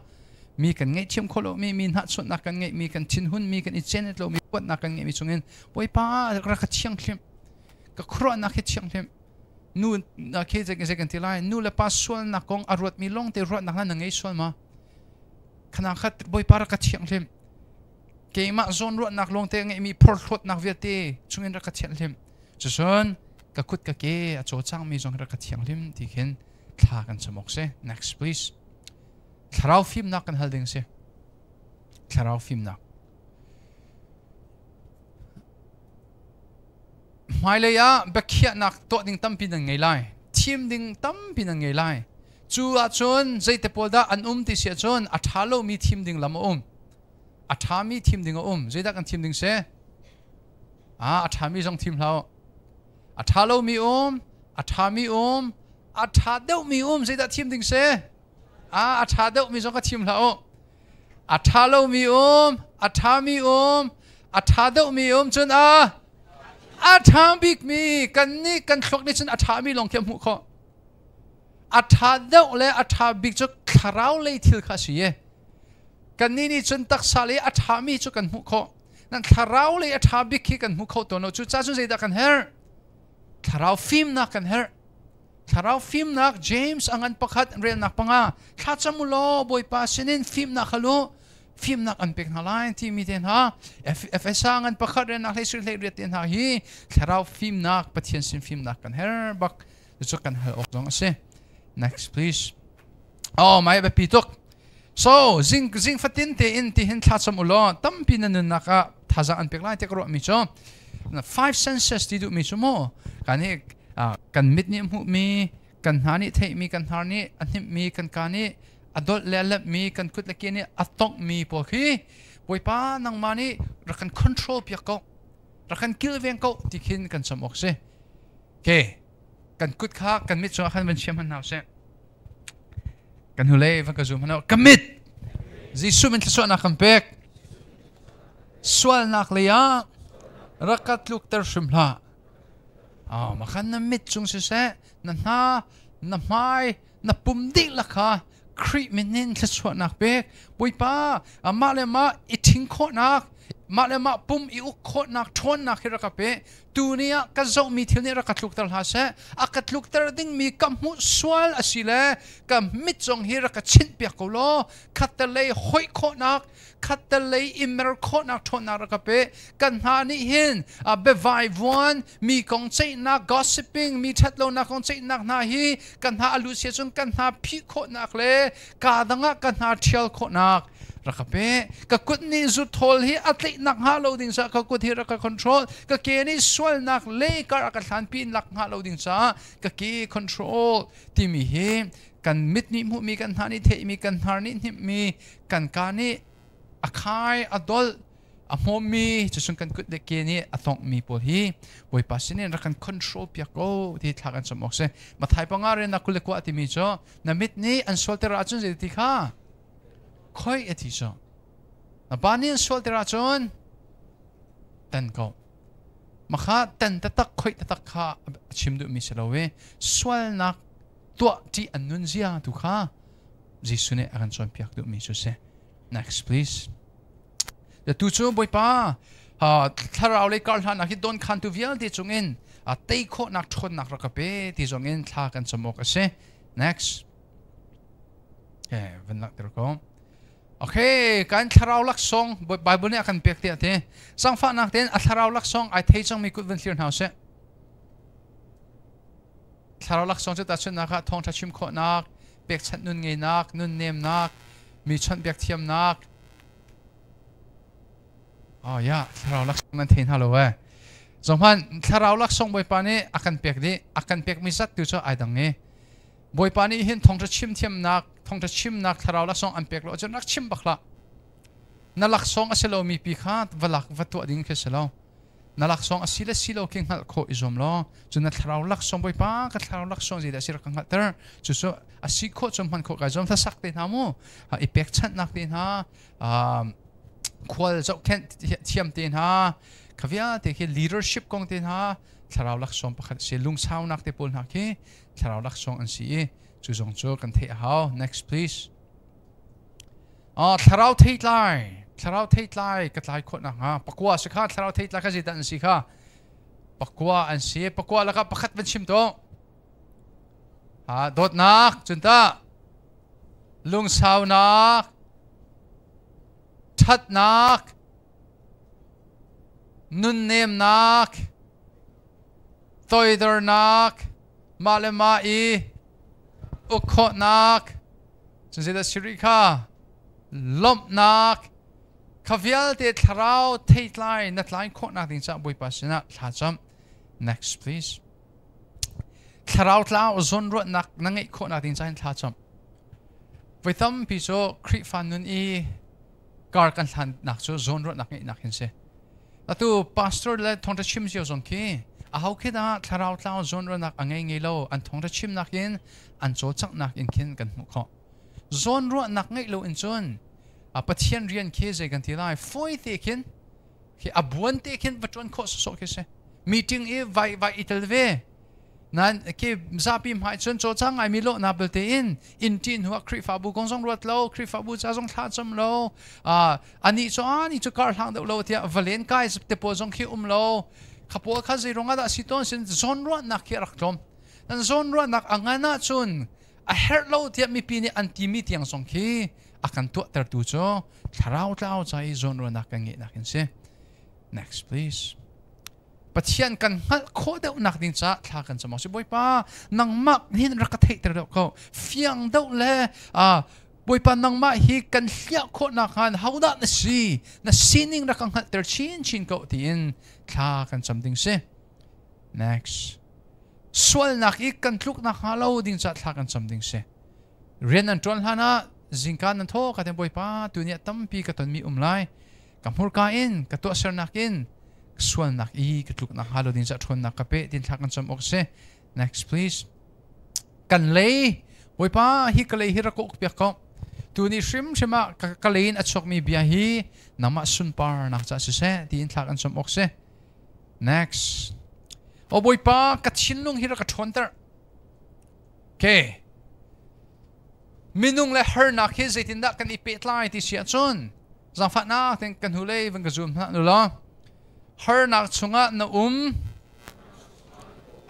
mi kan ngaihthiam khawh lomi, mi hnahchuahnak kan ngeihmi, kan thinhunmi, kan i cenet lomi, huatnak kan ngeihmi chungin Bawipa rak ka thianghlim, ka khuaruahnak hi thianghlim. Nu khi zei kan ti lai, nu le pa sualnak kong a ruatmi lawng te ruahnak na ngei sual ma? Khana khat Bawipa rak ka thianghlim. Keimah zawn ruahnak lawng te ngeihmi phorhlawtnak vialte chungin rak ka thianghlim. Cucun ka kut ka ke a cawlcangmi zong rak ka thianghlim ti khin Thla kan cam awk si. Next please. Thlarau fimnak kan hal ding si. Thlarau fimnak. Hmailei ah biakhiahnak tuah ding tampi nan ngei lai. Thim ding tampi nan ngei lai. Cu ahcun zeite pawl dah an um ti si ahcun a ṭha lomi thim ding lam a um. A ṭhami thim ding a um. Zeidah kan thim ding si? Ah, a ṭhami zong thim hlah u. A ṭha lomi um, a ṭhami um, a ṭha deuhmi um zeidah thim ding si? Ah, a ṭha deuhmi zong ka thim hlah u. A ṭha lomi um, a ṭhami um, a ṭha deuhmi um cun a a ṭha bikmi kan nih kan thluak nih cun a ṭhami lawng khi a hmuh khawh. A ṭha deuh le a ṭha bik cu thlarau lei thil kha a si i kannih nih cun taksa lei a ṭhami cu kan hmuh khawh. Nan thlarau lei a ṭha bik khi kan hmu kho tawn lo. Cucaah cun zeidah kan herh? Thlarau fimnak kan herh. Thlarau fimnak James a ngan pakhat relnak panga thlacam u law Bawipa sinin fimnak hal u fimnak an pek hna lai timi te hna Efesa ngan pakhat relnak hlei sui hlei riat te hna hi thlarau fimnak Pathian sin fimnak kan her bak cu kan hal awk zong a si. Next please. Oh mai biapi tuk. So zing zing fatin tein tihin thlacam u law tampi na nunnak ah thazaang an pek lai tiah ka ruahmi cu five senses ti duhmi cu mu kan hi kan mit nih hmuhmi kan hna nih theihmi kan hnar nih a hnimhmi kan ka nih a dolh le a lepmi kan kut le ke nih a tonghmi pawl khi Bawipa nangmah nih rak kan control piak ko rak kan kilveng ko ti khin kan cam awk si ke kan kut kha kan mit cungah khan van chiam hman hna usih Kan hnulei van ka zum hmanh ka mit Jesuh min thluachuahnak kan pek. Sualnak lei ah rak ka tlukter hrim hlah. Oh, makhan na mit cung siseh, na hna, na hmai, na pum dihlak kha Khrih min in thluachuahnak pek. Bawipa, amah le mah i ṭhing khawhnak, mah le mah pum i uk khawhnak ṭhawnnak hi rak ka pe. Tuni ah ka zohmi thil nih rak ka tlukter hlah seh. A ka tlukter dingmi ka hmuh sual a si le ka mit zong hi rak ka chinh piak ko law khattelei hoih khawhnak, khattelei i mer khawhnak ṭhawnnak rak ka pe. Kan hna nih hin biavai vuan, mi kong ceihnak, gossiping, mi ṭhatlonak kong ceihnak hna hi kan hna a lut sia cun kan hna phih khawhnak le kaa dang ah ka hna ṭhial khawhnak rak ka pe. Ka kut nih zuthawl hi a tlaihnak hnga lo ding caah ka kut hi rak ka control. Ka ke nih sualnak le kar a ka hlanpi in lak hnga lo ding caah ka ke control timi hi kan mit nih hmuhmi, kan hna nih theihmi, kan hnar nih hnimhmi, kan ka nih a khai, a dolh, a hmawmmi cucun kan kut le ke nih a tonghmi pawl hi Bawipa sinin rak kan control piak ko ti thla kan cam awk si. Mathai panga rian na 21 timi cu na mit nih an sualter ahcun zei ti kha khoi a ti cu na pa nih an sualter ahcun tan ko makha tan tatak khoi tatak kha a chim duhmi si lo i sualnak tuah ṭih an nun zia tu kha Jesuh nih a kan cawnpiak duhmi cu si. Next please. Tu cu Bawipa thlarau lei kar hlannak hi don khantu vialte cungin tei khawhnak ṭhawnnak rak ka pe ti zongin thla kan cam awk a si. Next. Okay, van langhter ko. Okay, kan thlarau laksawng Bible nih a kan pek tiah ti. Sangfahnak tein a thlarau laksawng ai thei cangmi kut van thlir hna usih. Thlarau laksawng cu tahchunhnak ah thawngṭha chim khawhnak, pekchanh nun ngeinak, nunnemnak, mi chawnhbiak thiamnak. Oh ya, thlarau laksawng nan thei hna lo eh. Zohman thlarau laksawng Bawipa nih a kan pek dih, a kan pekmi zat tu cu ai dang i. Bawipa nih hin thawngṭha chim thiamnak, thawngṭha chimnak thlarau laksawng an pek lo ahcun rak chim bak hlah. Na laksawng a si lomi pi kha va lak va tuah ding khi si lo. Na laksawng a si le si lo khi hngalh khawh i zuam law cu na thlarau laksawng Bawipa ka thlarau laksawng zeidah a si rak ka hngalhter cu cu a si khawh cu hman khawh kai zuam hlasak te hna mu i pekchanhnak te hna khual zohkhenh thiam te hna kha vialte khi leadership kong te hna thlarau laksawng pakhat si lungsaunak te pawl hna khi thlarau laksawng an si i cu zong cu kan theih a hau. Next please. Thlarau theitlai thlarau theitlai ka tlai khawh nakhnga pakua si kha thlarau theitlai kha zeidah an si kha pakua an si pakua lakah pakhat van chim to ha dawtnak cunta lungsaunak ṭhatnak nunnemnak toidornak mah le mah i. Uk khawhnak, cun zeidah si rih kha? Lawmhnak, kha vialte thlarau theitlai na tlai khawhnak ding caah Bawipa sinah thla cam. Next please. Thlarau tlau zawnruahnak na ngeih khawhnak ding caah hin thla cam. Voi tampi cu Khrihfa nun i kar kan hlannak cu zawnruahnak ngeihnak hin si. Atu pastor le thawngṭha chim cio zong khi aho khi dah thlarau tlau zawnruahnak a ngei ngei lo an thawngṭha chimnak in an cawlcanghnak in khin kan hmuh khawh. Zawnruahnak ngeih lo in cun Pathian rian khi zei kan ti lai fawi te khin khi a buan te khin va ṭuan khawh sawsawh khi si. Meeting i vai vai i tel ve. Nan khi zapi hmai cun cawlcang ngaimi lawhnak belte in inn ṭih hnu ah Khrihfabu kong zong ruat lo, Khrihfabu ca zong thla cam lo, anih cu anih cu kar hlang deuh lo tiah valen kai te pawl zong khi um lo. Kha pawl kha zei ruangah dah si tawn sin zawnruahnak khi a rak tlawm. Nan zawnruahnak a ngan ahcun a herh lo tiah mipi nih an timi tiang zong khi a kan tuahtertu cu thlarau tlau ca i zawnruahnak kan ngeihnak in si. Next please. Pathian kan hngalh khawh deuhnak ding caah thla kan cam awk si. Bawipa, nangmah hin rak ka theihter deuh ko. Fiang deuh le Bawipa nangmah hi kan hliah khawhnak hnga hodah na si? Na sining rak ka hngalhter chinchin ko tiin thla kan cam ding si. Next. Sualnak i kan tluknak hnga lo ding caah thla kan cam ding si. Rian nan ṭuan hlan ah zingka nan thaw ka ten Bawipa tu ni ah tampi ka tonmi um lai. Ka hmurka in ka tuahsernak in sualnak i ka tluknak hnga lo ding caah ṭhawnnak ka pe tin thla kan cam awk si. Next please. Kan lei Bawipa hi ka lei hi rak uk piak ko. Tu ni hrimhrim ah ka lei in a chuakmi bia hi nangmah sunparnak caah siseh tiin thla kan cam awk si. Next. O Bawipa ka thinlung hi rak ka ṭhawnter. Okay. Minung le harnak hi zeitindah kan i pehtlai ti si ahcun zaangfahnak ten kan hnulei van ka zoom hna nu law harnak chungah na um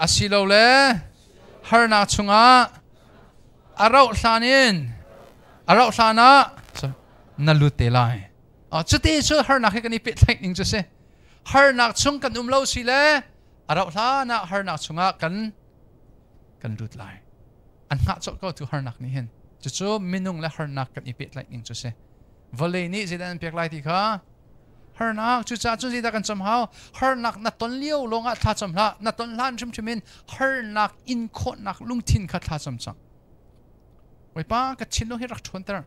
asilole harnak chungah a rauh hlan in a rauh hlan ah na lut te lai. Cuti cu harnak hi kan i pehtlaih ning cu si. Harnak chung kan um lo si le a rauh hlan ah harnak chungah kan kan lut lai. An hngah colh ko tu harnak nih hin. Cucu minung le harnak kan i pehtlaih ning cu si. Vawlei nih zeidah an pek lai ti kha harnak cucaah cun zeidah kan cam hau harnak na ton lio lawngah thla cam hlah na ton hlan hrimhrim in harnak in khawhnak lungthin kha thla cam cang Bawipa ka thinlung hi rak ṭhawnter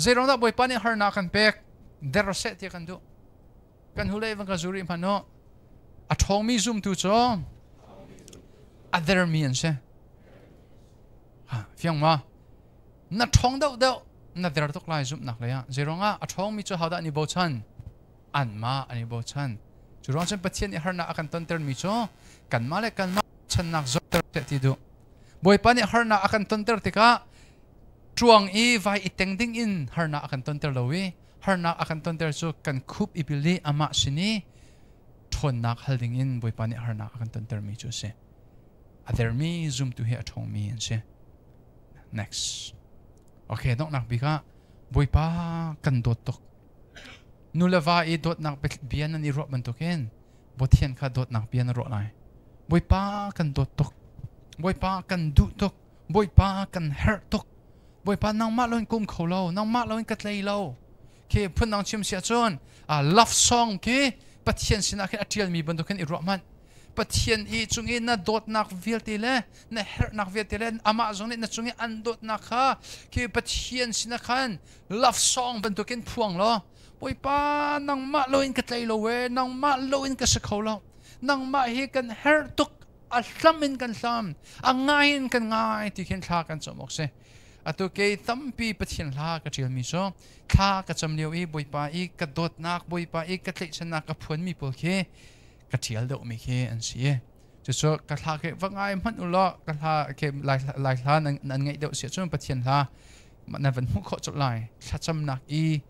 zeiruang dah Bawipa nih harnak kan pek der seh ti kan duh kan hulei van ka zuri hmanh u a ṭhawngmi zumtu cu a dermi an si fiang ma na ṭhawng deuhdeuh na der tuk lai zumhnak lei ah zeiruangah a ṭhawngmi cu hodah an i bochan anmah an i bochan cu ruang cun Pathian nih harnak a kan tontermi cu kanmah le kanmah channak zorter ti duh Bawipa nih harnak a kan tonter tikah ṭuang i vai i teng ding in harnak a kan tonter lo i harnak a kan tonter cu kan khup i bil i amah sin i ṭhawnnak hal ding in Bawipa nih harnak a kan tontermi cu a si a dermi zumtu hi a ṭhawngmi an si Next. Okay, donghnak bik ah Bawipa kan dawt tuk. Nu le va i dawtnak bia nan i ruah bantukin Pathian kha dawtnak bia na ruah lai. Bawipa kan dawt tuk. Bawipa kan duh tuk. Bawipa kan herh tuk. Bawipa nangmah loin kum kho lo, nangmah loin ka tlei lo. Khi phundang chim si ahcun love song khi Pathian sinah khin a ṭialmi bantukin i ruah hmanh. Pathian i cung i na dawtnak vialte le na herhnak vialte le amah zong nih na cung i an dawtnak kha khi Pathian sinah khan love song bantukin phuang law Bawipa nangmah loin ka tlei lo e nangmah loin ka si kho lo nangmah hi kan herh tuk a hlam in kan hlam a ngai in kan ngai ti khin thla kan cam awk si atu kei tampi Pathian hla ka ṭialmi cu thla ka cam lio i Bawipa i ka dawtnak Bawipa i ka tlaihchannak ka phuanmi pawl khi ka ṭial deuhmi khi an si i cucu ka hla khi va ngai hmanh u law ka hla khi lai hla nan ngaih deuh si ahcun Pathian hla na van hmuh khawh colh lai thlacamnak i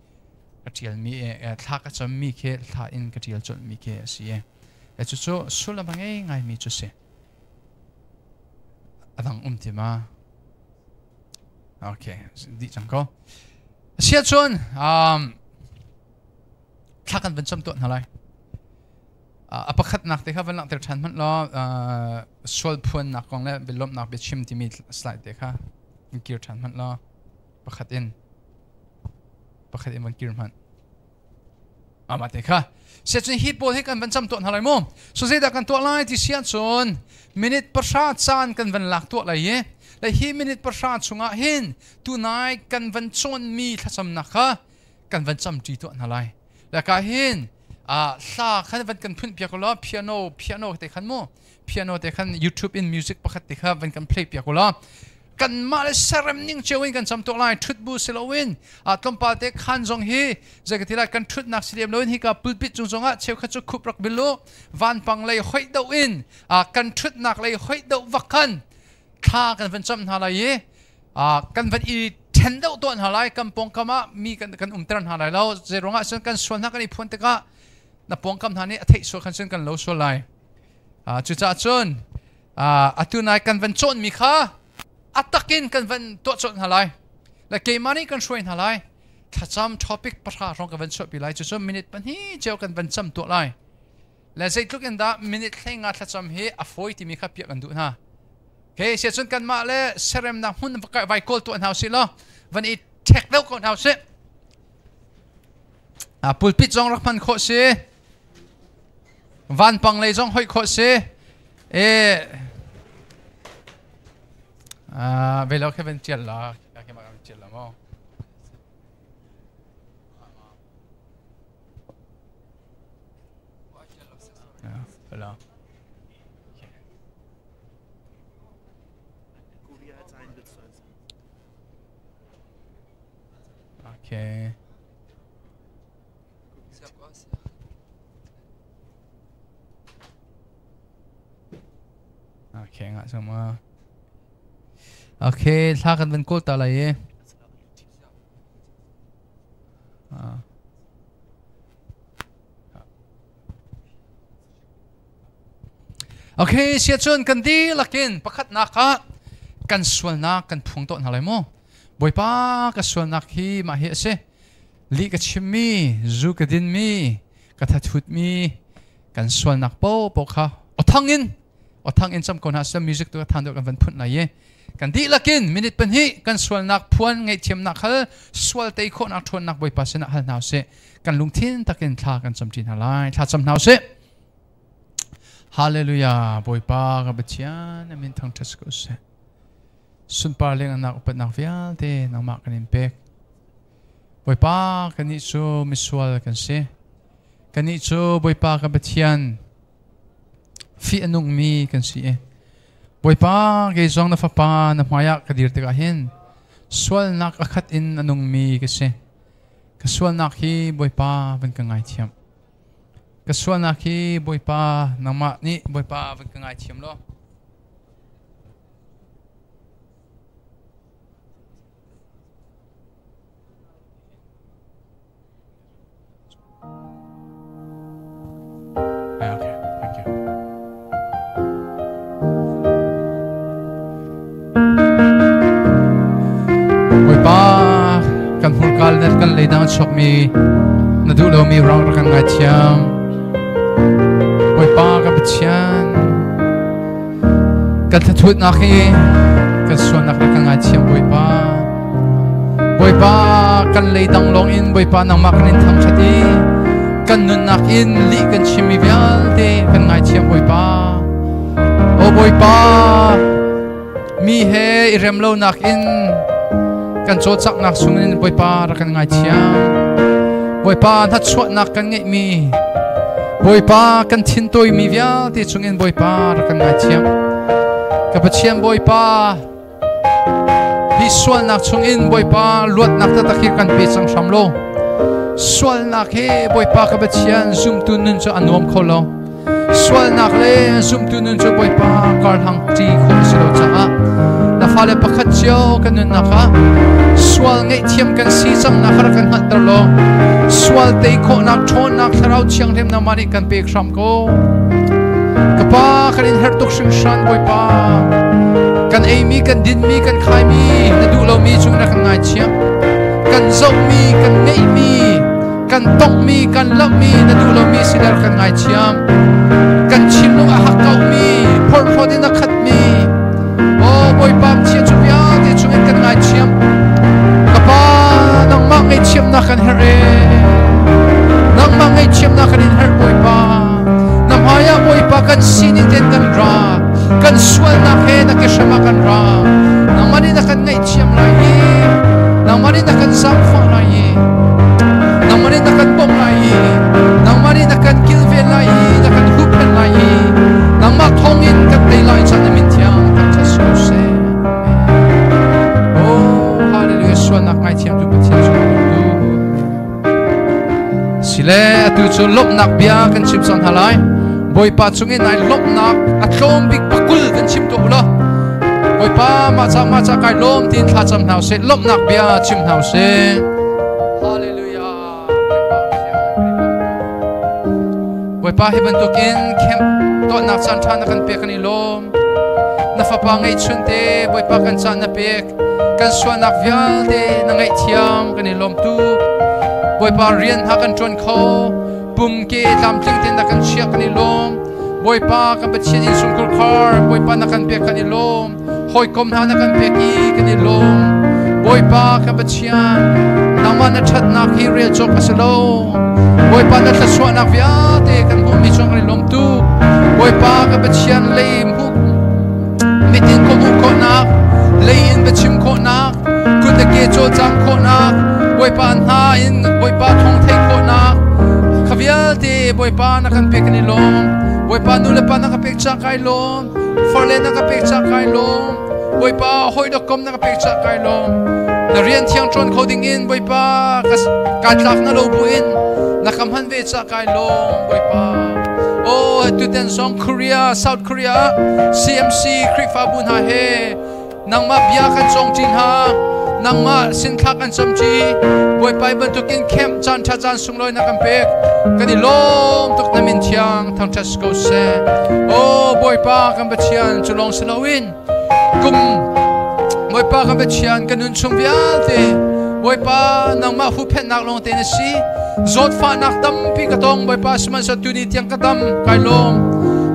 ka ṭialmi thla ka cammi khi thla in ka ṭial colhmi khi a si i cucu sullam a ngei ngaimi cu si a dang um ti ma okay dih cang ko siahcun thla kan van cam tuah hna lai. A pakhatnak te kha van langhter ṭhan hmanh law sual phuannak kong le bialawmhnak biachim timi slide te kha in kir ṭhan hmanh law pakhat in pakhat in van kir hmanh. Amah te kha siacun hi pawl hi kan van cam tuah hna lai mu. So zeidah kan tuah lai ti si ahcun minute 10 caan kan van lak tuah lai i le hi minute 10 chungah hin tunai kan van cawnmi thlacamnak kha kan van camṭi tuah hna lai. Le ka hin hla khan van kan phun piak law piano piano te khan mu piano te khan YouTube in music pakhat te kha van kan play piak law kanmah le serem ning cio in kan cam tuk lai thut bu si loin a tlawmpal te khan zong hi zeikati lai kan thutnak si lem loin hika pulpit cung zongah cheukhat cu khup rak bil u vanpang lei hoih do in kan thutnak lei hoih do vak khan thla kan van cam hna lai i kan van i then deuh tuah hna lai kan pawngkam ah mi kan kan umter hna lai lo zeiruangah cun kan sual hna kan i phuan tikah na pawngkam hna nih a theih sual khan cun kan lo sual lai cucaah cun atu nai kan van cawnmi kha a takin kan van tuah colh hna lai le keimah nih kan hruai hna lai thlacam topic 10 hrawng kan van chuahpi lai cucu minute 2 cio kan van cam tuah lai le zeitluk in dah minute 15 thlacam hi a fawi timi kha piah kan duh hna Okay, sia cun kanmah le seremnak hmun vai kawl tuah hna usih law van i ṭhek deuh ko hna usih. Pulpit zong rak hman khawh si. Vanpang lei zong hoih khawh si. E ve lo khe van tial la. Ke ma kan tial la mo. Ja, Okay. Okay, nga sama. Okay, thla kan van kawl ta lai i. Ah. Okay, siacun kan dihlak in pakhatnak ah kan sualnak kan phung tawn hna lai mu. Bawipa ka sualnak hi mah hi a si. Lih ka chimmi, zu ka dinmi, ka thathutmi, kan sualnak paohpaoh kha awthang in awthang in cam ko hna seh music tu than deuh kan van phunh lai i kan dihlak in minute 2 kan sualnak phuan ngaihthiamnak hal sual tei khawhnak ṭhawnnak Bawipa sinah hal hna usih kan lungthin takin thla kan cam ṭi hna lai thla cam hna usih Hallelujah Bawipa ka Pathian amin thangṭhat ko seh sunpar leng upatnak vialte nangmah kan in pek Bawipa kannih cu misual kan si kannih cu Bawipa ka Pathian fih a nungmi kan si i Bawipa kei zong na fapa na hmaiah ka dir tikah hin sualnak a khat in a nungmi ka si Ka sualnak hi Bawipa van ka ngaithiam. Ka sualnak hi Bawipa nangmah nih Bawipa van ka ngaithiam law. Okay, thank you. Bawipa kan hmurka le kan leidang chuakmi na duh lomi rang rak kan ngaithiam. Bawipa ka Pathian kan thathutnak hi kan sualnak rak kan ngaithiam Bawipa. Bawipa kan leidang lawng in Bawipa nangmah kan in thangṭhat i kan nunnak in lih kan chimmi vialte kan ngaithiam Bawipa. O Bawipa mi he i rem lonak in kan cawlcanghnak chungin Bawipa rak kan ngaithiam. Bawipa hnachuahnak kan ngeihmi Bawipa kan thintoimi vialte chungin Bawipa rak kan ngaithiam. Ka Pathian Bawipa Hi sualnak chungin Bawipa luatnak taktak hi kan pe cang hram lo. Sualnak he Bawipa ka Pathian zumtu nun cu a nuam kho lo. Sualnak le zumtu nun cu Bawipa karhlang ṭi khawh a si lo caah na fale pakhat cio kan nunnak ah sual ngaihthiam kan si cangnak kha rak kan hngalhter law sual tei khawhnak ṭhawnnak thlarau thianghlim nangmah nih kan pek hram ko. Ka pa kan in herh tuk hringhran Bawipa. Kan eimi, kan dinmi, kan khaimi, na duh lomi cung na kan ngaithiam. Kan zohmi, kan ngeihmi, Kan tongmi, kan lamhmi, na duh lomi si le kan ngaithiam. Kan thinlung a hakkaumi, phorhlawt in a khatmi, Oh Bawipa chia cu vialte chungin kan ngaithiam. Ka Pa, nangmah ngaihthiamnak kan herh e. Nangmah ngaihthiamnak kan in herh Bawipa. Na hmaiah Bawipa kan sining ten kan ra. Kan sualnak he na ke hram ah kan ra. Nangmah nih na kan ngaihthiam lai i nangmah nih na kan zaangfah lai i nangmah nih na kan bawmh lai i nangmah nih na kan kilven lai i na kan huhphenh lai i nangmah thawngin kan tei lai chan na min thiang thangṭhat si ko seh. Oh, hallelujah, sualnak ngaithiam tu Pathian cu tu. Sile atu cu lawmhnak bia kan chim cang hna lai. Bawipa chungin nai lawmhnak a tlawm bik pakul kan chim tuah ulaw. Bawipa mah ca mah ca kai lawm tiin thla cam hna usih. Lawmhnak bia chim hna usih. Hallelujah. Bawipa hi bantukin camp tuahnak caan ṭha na kan pek kan i lawm. Na fapa ngeihchun te Bawipa kan caan na pek. Kan sualnak vialte na ngaihthiam kan i lawm tuk. Bawipa rian hna kan ṭuan kho. Pum ke tlamtling te na kan chiah kan i lawm. Bawipa kan Pathian innchungkhur khar Bawipa na kan pek kan i lawm. Hawikom hna na kan pek i kan i lawm. Bawipa ka Pathian, nangmah na ṭhatnak hi rel cawk a si lo. Bawipa na thluachuahnak vialte kan hmuhmi cung kan i lawm tuk. Bawipa ka Pathian, lei hmuh mitin ko hmuh khawhnak, lei in biachim khawhnak, kut le ke cawlcang khawhnak, Bawipa hna in Bawipa thawng theih khawhnak, kha vialte Bawipa na kan pek kan i lawm. Bawipa nu le pa na ka pek cah kai lawm. Farle na ka pek cah kai lawm. Bawipa hawi dawkom na ka pek cah kai lawm. Na rian thiang ṭuan kho ding in Bawipa ka tlak na lo buin na ka hman ve cah kai lawm Bawipa. Oh, tuten zong Korea, South Korea, CMC Khrihfabu hna he nangmah bia kan cawng ṭi hna nangmah sinthlak kan cam ṭi Bawipa bantukin camp caan ṭha caan sunglawi na kan pek kan i lawm tuk na min thiang thangṭhat si ko seh oh Bawipa kan Pathian cu lawng si loin kum Bawipa kan Pathian kan nun chung vialte Bawipa nangmah huhphenhnak lawng te na si zawtfahnak tampi ka tong Bawipa sihmanhsehlaw tuni tiang ka dam kai lawm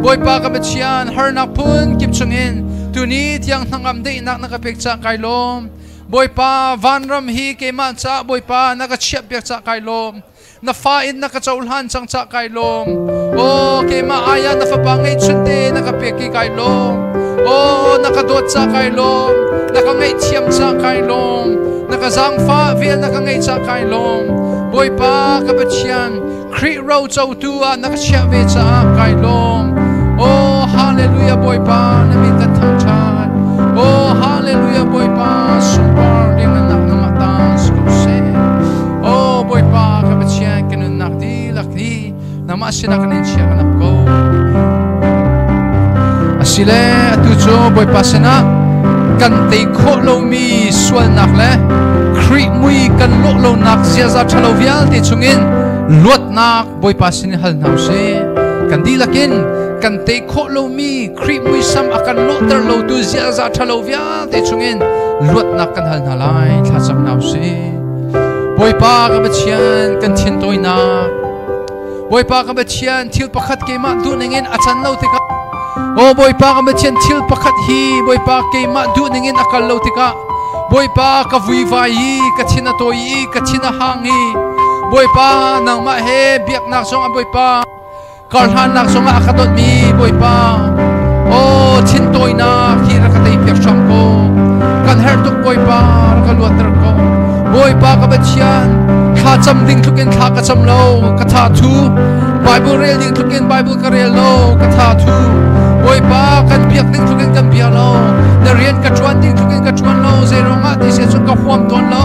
Bawipa kan Pathian harnak phun kip chungin Tuni tiang hnangam daihnak na ka pek cah kai lawm. Bawipa vanram hi keimah caah Bawipa na ka chiah piak cah kai lawm. Na fa in na ka cohlan cang cah kai lawm. Aw keimah ayah na fapa ngeihchun te na ka pek i kai lawm. Aw na ka dawt cah kai lawm. Na ka ngaihthiam cah kai lawm. Na ka zaangfah vel na ka ngeih cah kai lawm. Bawipa ka Pathian Khrih ro cotu ah na ka chiah ve caah kai lawm. Oh hallelujah Bawipa na min kan thangṭhat. Oh hallelujah Bawipa sunpar lianngannak nangmah ta si ko seh. Oh Bawipa ka Pathian ka nunnak dihlak hi nangmah sinah kan in chiah kan ap ko. Asile atu cu Bawipa sinah kan tei khawh lomi sualnak le Khrih mui kan lawh lonak ziaza ṭhalo vialte chungin luatnak Bawipa sin hal hna usih. Kan dihlak in kan tei khawh lomi Khrih muisam a kan lawhter lotu ziaza ṭhalo vialte chungin luatnak kan hal hna lai. Thlacam hna usih. Bawipa ka Pathian kan thin tawinak Bawipa ka Pathian thil pakhat keimah duh ningin a can lo tikah Aw Bawipa ka Pathian thil pakhat hi Bawipa keimah duh ningin a kal lo tikah Bawipa ka vuivai i ka thin a tawi i ka thin a hang i Bawipa nangmah he biaknak zong ah Bawipa karhlannak zong ah a ka dawtmi Bawipa Aw thin tawinak hi rak ka tei piak hram ko kan herh tuk Bawipa rak ka luatter ko Bawipa ka Pathian thla cam ding tluk in thla ka cam lo ka tha thu Bible rel ding tluk in Bible ka rel lo ka tha thu Bawipa kan biak ding tluk in kan bia lo na rian ka ṭuan ding tluk in ka ṭuan lo zeiruangah ti se cun ka huam tawn lo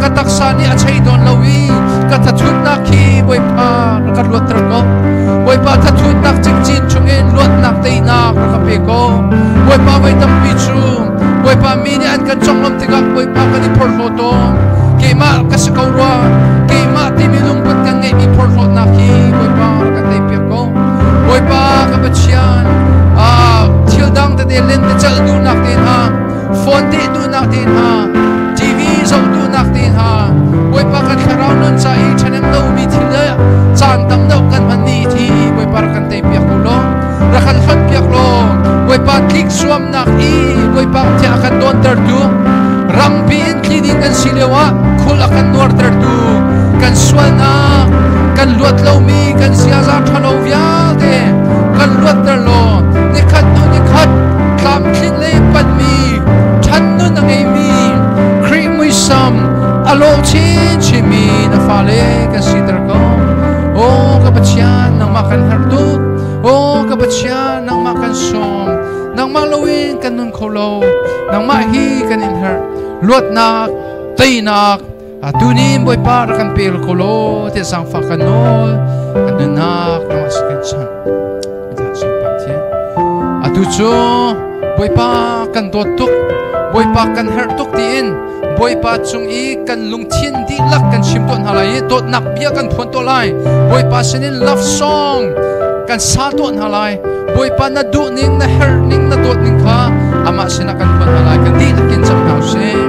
ka taksa nih a chei tawn lo i ka thathutnak hi Bawipa rak ka luatter ko Bawipa thathutnak cikcin chungin luatnak teinak rak ka pe ko Bawipa voi tampi cu Bawipa mi nih an kan conglawmh tikah Bawipa kan i phorhlaw tawn keimah ka si ko rua keimah timi lungput kan ngeihmi phorhlawtnak hi Bawipa rak kan teipiak ko Bawipa ka Pathian thil dang tete len te calh duhnak te hna phone te duhnak te hna TV zoh duhnak nak te hna Bawipa kan thlarau nun ca i ṭhahnem lomi thil le caan tam deuh kan hmanmi thi Bawipa rak kan tei piak ko law rak kan hlonh piak law Bawipa tlik zuamnak i Bawipa thiah a kan dawntertu rampi in tli ding kan si lio ah khul a kan nuartertu kan sualnak kan luat lomi kan ziaza ṭhalo vialte kan luatter law nikhat hnu nikhat tlamtlin le panmi ṭhan nun a ngeimi Khrih muisam a lawh chinchinmi na fale kan siter ko. Aw ka Pathian, nangmah kan herh tuk. Aw ka Pathian, nangmah kan sawm. Nangmah loin kan nun kho lo. Nangmah hi kan in herh. Luatnak, teinak, atu ni Bawipa rak kan pe ko law ti zaangfah kan nawl. Kan nunnak nangmah si kan chanh. Atu cu Bawipa kan dawt tuk, Bawipa kan herh tuk tiin Bawipa cung i kan lungthin dihlak kan chim tawn hna lai i dawtnak bia kan phuan tuah lai. Bawipa sinin love song kan sa tuah hna lai. Bawipa na duh ning, na herh ning, na dawt ning kha amah sinah kan phuan hna lai. Kan dihlak in cam hna usih.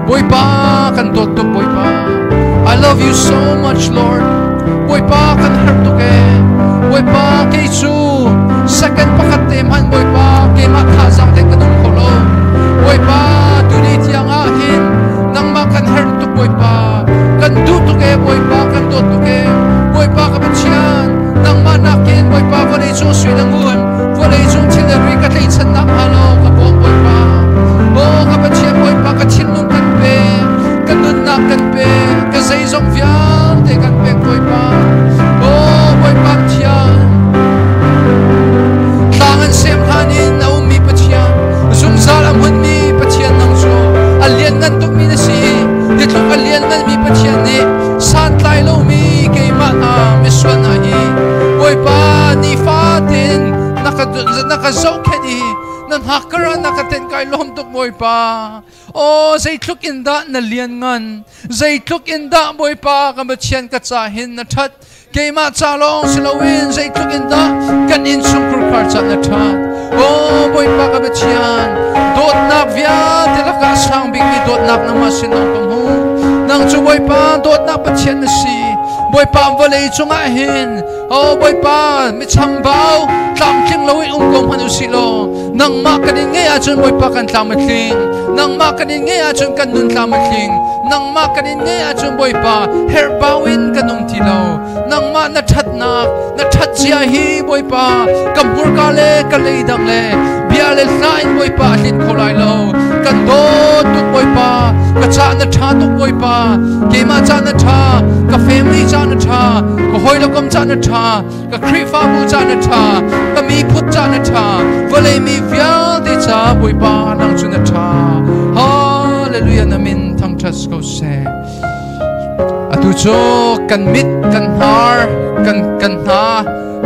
Bawipa kan dawt tuk Bawipa. I love you so much Lord. Bawipa kan herh tuk ee. Bawipa kei cu second pakhat te hmanh Bawipa keimah thazaang te ka nung kho lo. Bawipa tuni tiang ah hin nangmah kan herh tuk Bawipa. Kan duh tuk ee Bawipa kan dawt tuk ee. Bawipa ka Pathian nangmah nakin Bawipa vawlei cung sui le ngun vawlei cung thil le ri ka tlaihchannak hnga lo ka bawm Bawipa. Aw ka Pathian Bawipa ka thinlung kan pe ka nunnak kan pe ka zeizong vialte kan pek Bawipa. Aw Bawipa Pathian tlang an sem hlan in a ummi Pathian zungzal a hmunmi Pathian nang cu a lianngan tukmi na si i tluk a liannganmi Pathian nih santlai lomi keimah hna misual hna hi Bawipa nifatin na ka zohkhenh i na hngak ah na ka tenh kai lawm tuk Bawipa. Aw zeitluk in dah na lianngan zeitluk in dah Bawipa ka Pathian ka ca hin na ṭhat keimah ca lawng si loin zeitluk in dah kan innchungkhar khar ca na ṭhat. Aw Bawipa ka Pathian dawtnak vialte lakah sang bikmi dawtnak nangmah sin lawng ka hmu. Nang cu Bawipa dawtnak Pathian na si. Bawipa vawlei cungah hin aw Bawipa mi chambau tlamtling loin um ko hmanh usih law nangmah kan in ngeih ahcun Bawipa kan tlam a tling. Nangmah kan in ngeih ahcun kan nun tlam a tling. Nangmah kan in ngeih ahcun Bawipa herhbau in kan um ti lo. Nangmah na ṭhatnak na ṭhat cia hi Bawipa ka hmurka le ka leidang le bia le hla in Bawipa a tlin kho lai lo. Kan dawt tuk Bawipa ka ca na ṭha tuk Bawipa keimah ca na ṭha ka family ca na ṭha ka hawi le kom ca na ṭha ka Khrihfabu ca na ṭha ka miphun ca na ṭha vawlei mi vialte ca Bawipa nang cu na ṭha. Hallelujah na min thangṭhat ko seh. Atu cu kan mit kan hnar kan hna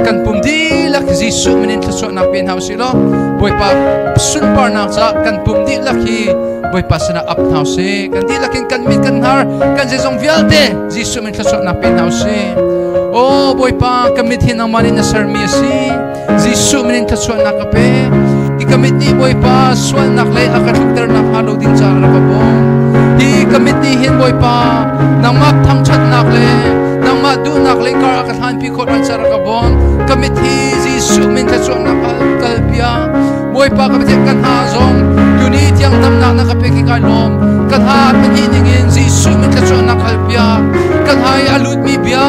kan pum dihlak Jesuh min in thluachuahnak pe hna usih law Bawipa sunparnak caah kan pum dihlak hi Bawipa sinah ap hna usih. Kan dihlak in kan mit kan hnar kan zeizong vialte Jesuh min thluachuahnak pe hna usih. Aw Bawipa ka mit hi nangmah nih na sermi a si. Jesuh min in thluachuahnak ka pe. Hi ka mit nih Bawipa sualnak lei a ka tlukternak hnga lo ding caah rak ka bawm. Hi ka mit nih hin Bawipa nangmah thangṭhatnak le nangmah duhnak lei kar a ka hlanpi khawh lan caah rak ka bawm. Ka mit hi Jesuh min thluachuahnak kal piak. Bawipa ka Pathian ka hna zong tuni tiang damnak na ka pek hi kai lawm. Ka hna pahnih ningin Jesuh min thluachuahnak hal piak. Ka hna i a lutmi bia,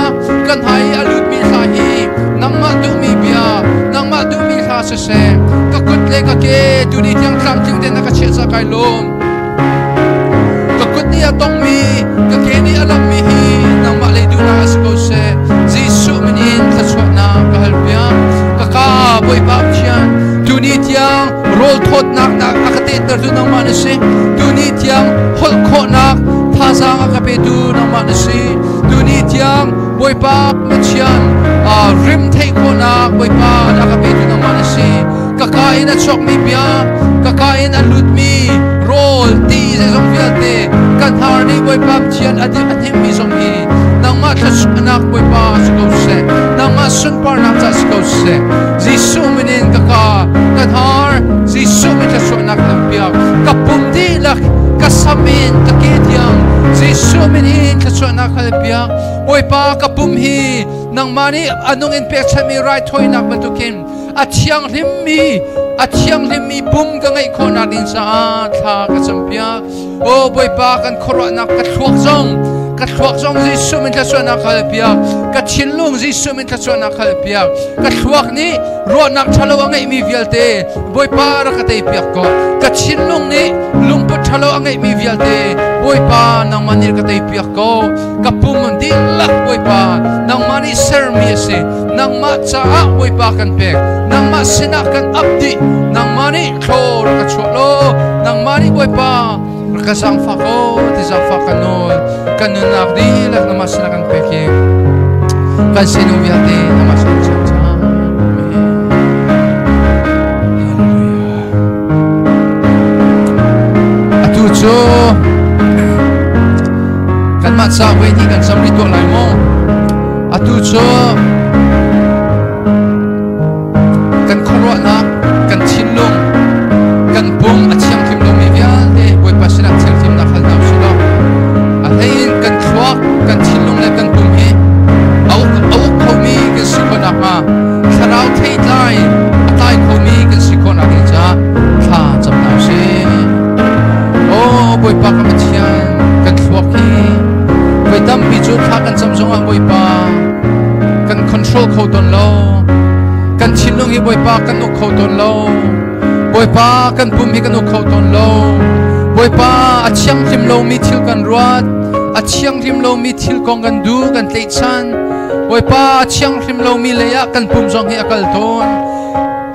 ka hna i a lutmi hla hi nangmah duhmi bia, nangmah duhmi hla siseh. Ka kut le ka ke tuni tiang tlamtling tein na ka chiah ca kai lawm. Ka kut nih a tongmi, ka ke nih a lammi hi nangmah lei duhnak a si ko seh. Jesuh min in thluachuahnak ka hal piak. Ka ka Bawipa Pathian, tuni tiang rawl thawtnak nak a ka tehtertu nangmah na si. Tuni tiang holh khawhnak thazaang a ka petu nangmah na si. Tuni tiang Bawipa Pathian rim theih khawhnak Bawipa na ka petu nangmah na si. Ka ka in a chuakmi bia, ka ka in a lutmi rawl ti zeizong vialte kan har nih Bawipa Pathian a himmi zong hi nangmah thluachuahnak Bawipa si ko seh. Nangmah sunparnak ca si ko seh. Jesuh min in ka ka kan har Jesuh min thluachuahnak kan piak. Ka pum dihlak ka sam in ka ke tiang Jesuh min in thluachuahnak hal piak. Bawipa ka pum hi nangmah nih a nung in pekchanhmi raithawinak bantukin a thianghlimmi a thianghlimmi pum ka ngeih khawhnak ding caah thla ka campiak. O Bawipa kan khuaruahnak ka thluak zong ka thluak zong Jesuh min thluachuahnak hal piak. Ka thinlung Jesuh min thluachuahnak hal piak. Ka thluak nih ruahnak ṭhalo a ngeihmi vialte Bawipa rak ka tei piak ko. Ka thinlung nih lungput ṭhalo a ngeihmi vialte Bawipa nangmah nih ka tei piak ko. Ka pum dihlak Bawipa nangmah nih sermi a si. Nangmah caah Bawipa kan pek. Nangmah sinah kan ap dih. Nangmah nih thlaw rak ka chuah law nangmah nih Bawipa rak ka zaangfah ko ti zaangfah kan nawl. Kan nunnak dihlak nangmah sinah kan pek i kan sinung vialte nangmah sinah chiah cang. Hallelujah. Atu cu kanmah ca voi hnih kan cam rih tuah lai maw? Atu cu kan khuaruahnak, kan thinlung, kan pum a thianghlim lomi vialte Bawipa sinah thianghlimnak hal hna usih law a hleiin kan thluak, kan thinlung le kan pum hi a uk khomi kan si khawh nakhnga thlarau theitlai a tlai khomi kan si khawh nak ding caah thla cam hna usih. Aw Bawipa ka Pathian, kan thluak hi voi tampi cu thla kan cam zongah Bawipa kan control kho tawn lo. Kan thinlung hi Bawipa kan uk kho tawn lo. Bawipa kan pum hi kan uk kho tawn lo. Bawipa a thianghlim lomi thil kan ruat, a thianghlim lomi thil kong kan duh, kan tlaihchan. Bawipa a thianghlim lomi lei ah kan pum zong hi a kal tawn.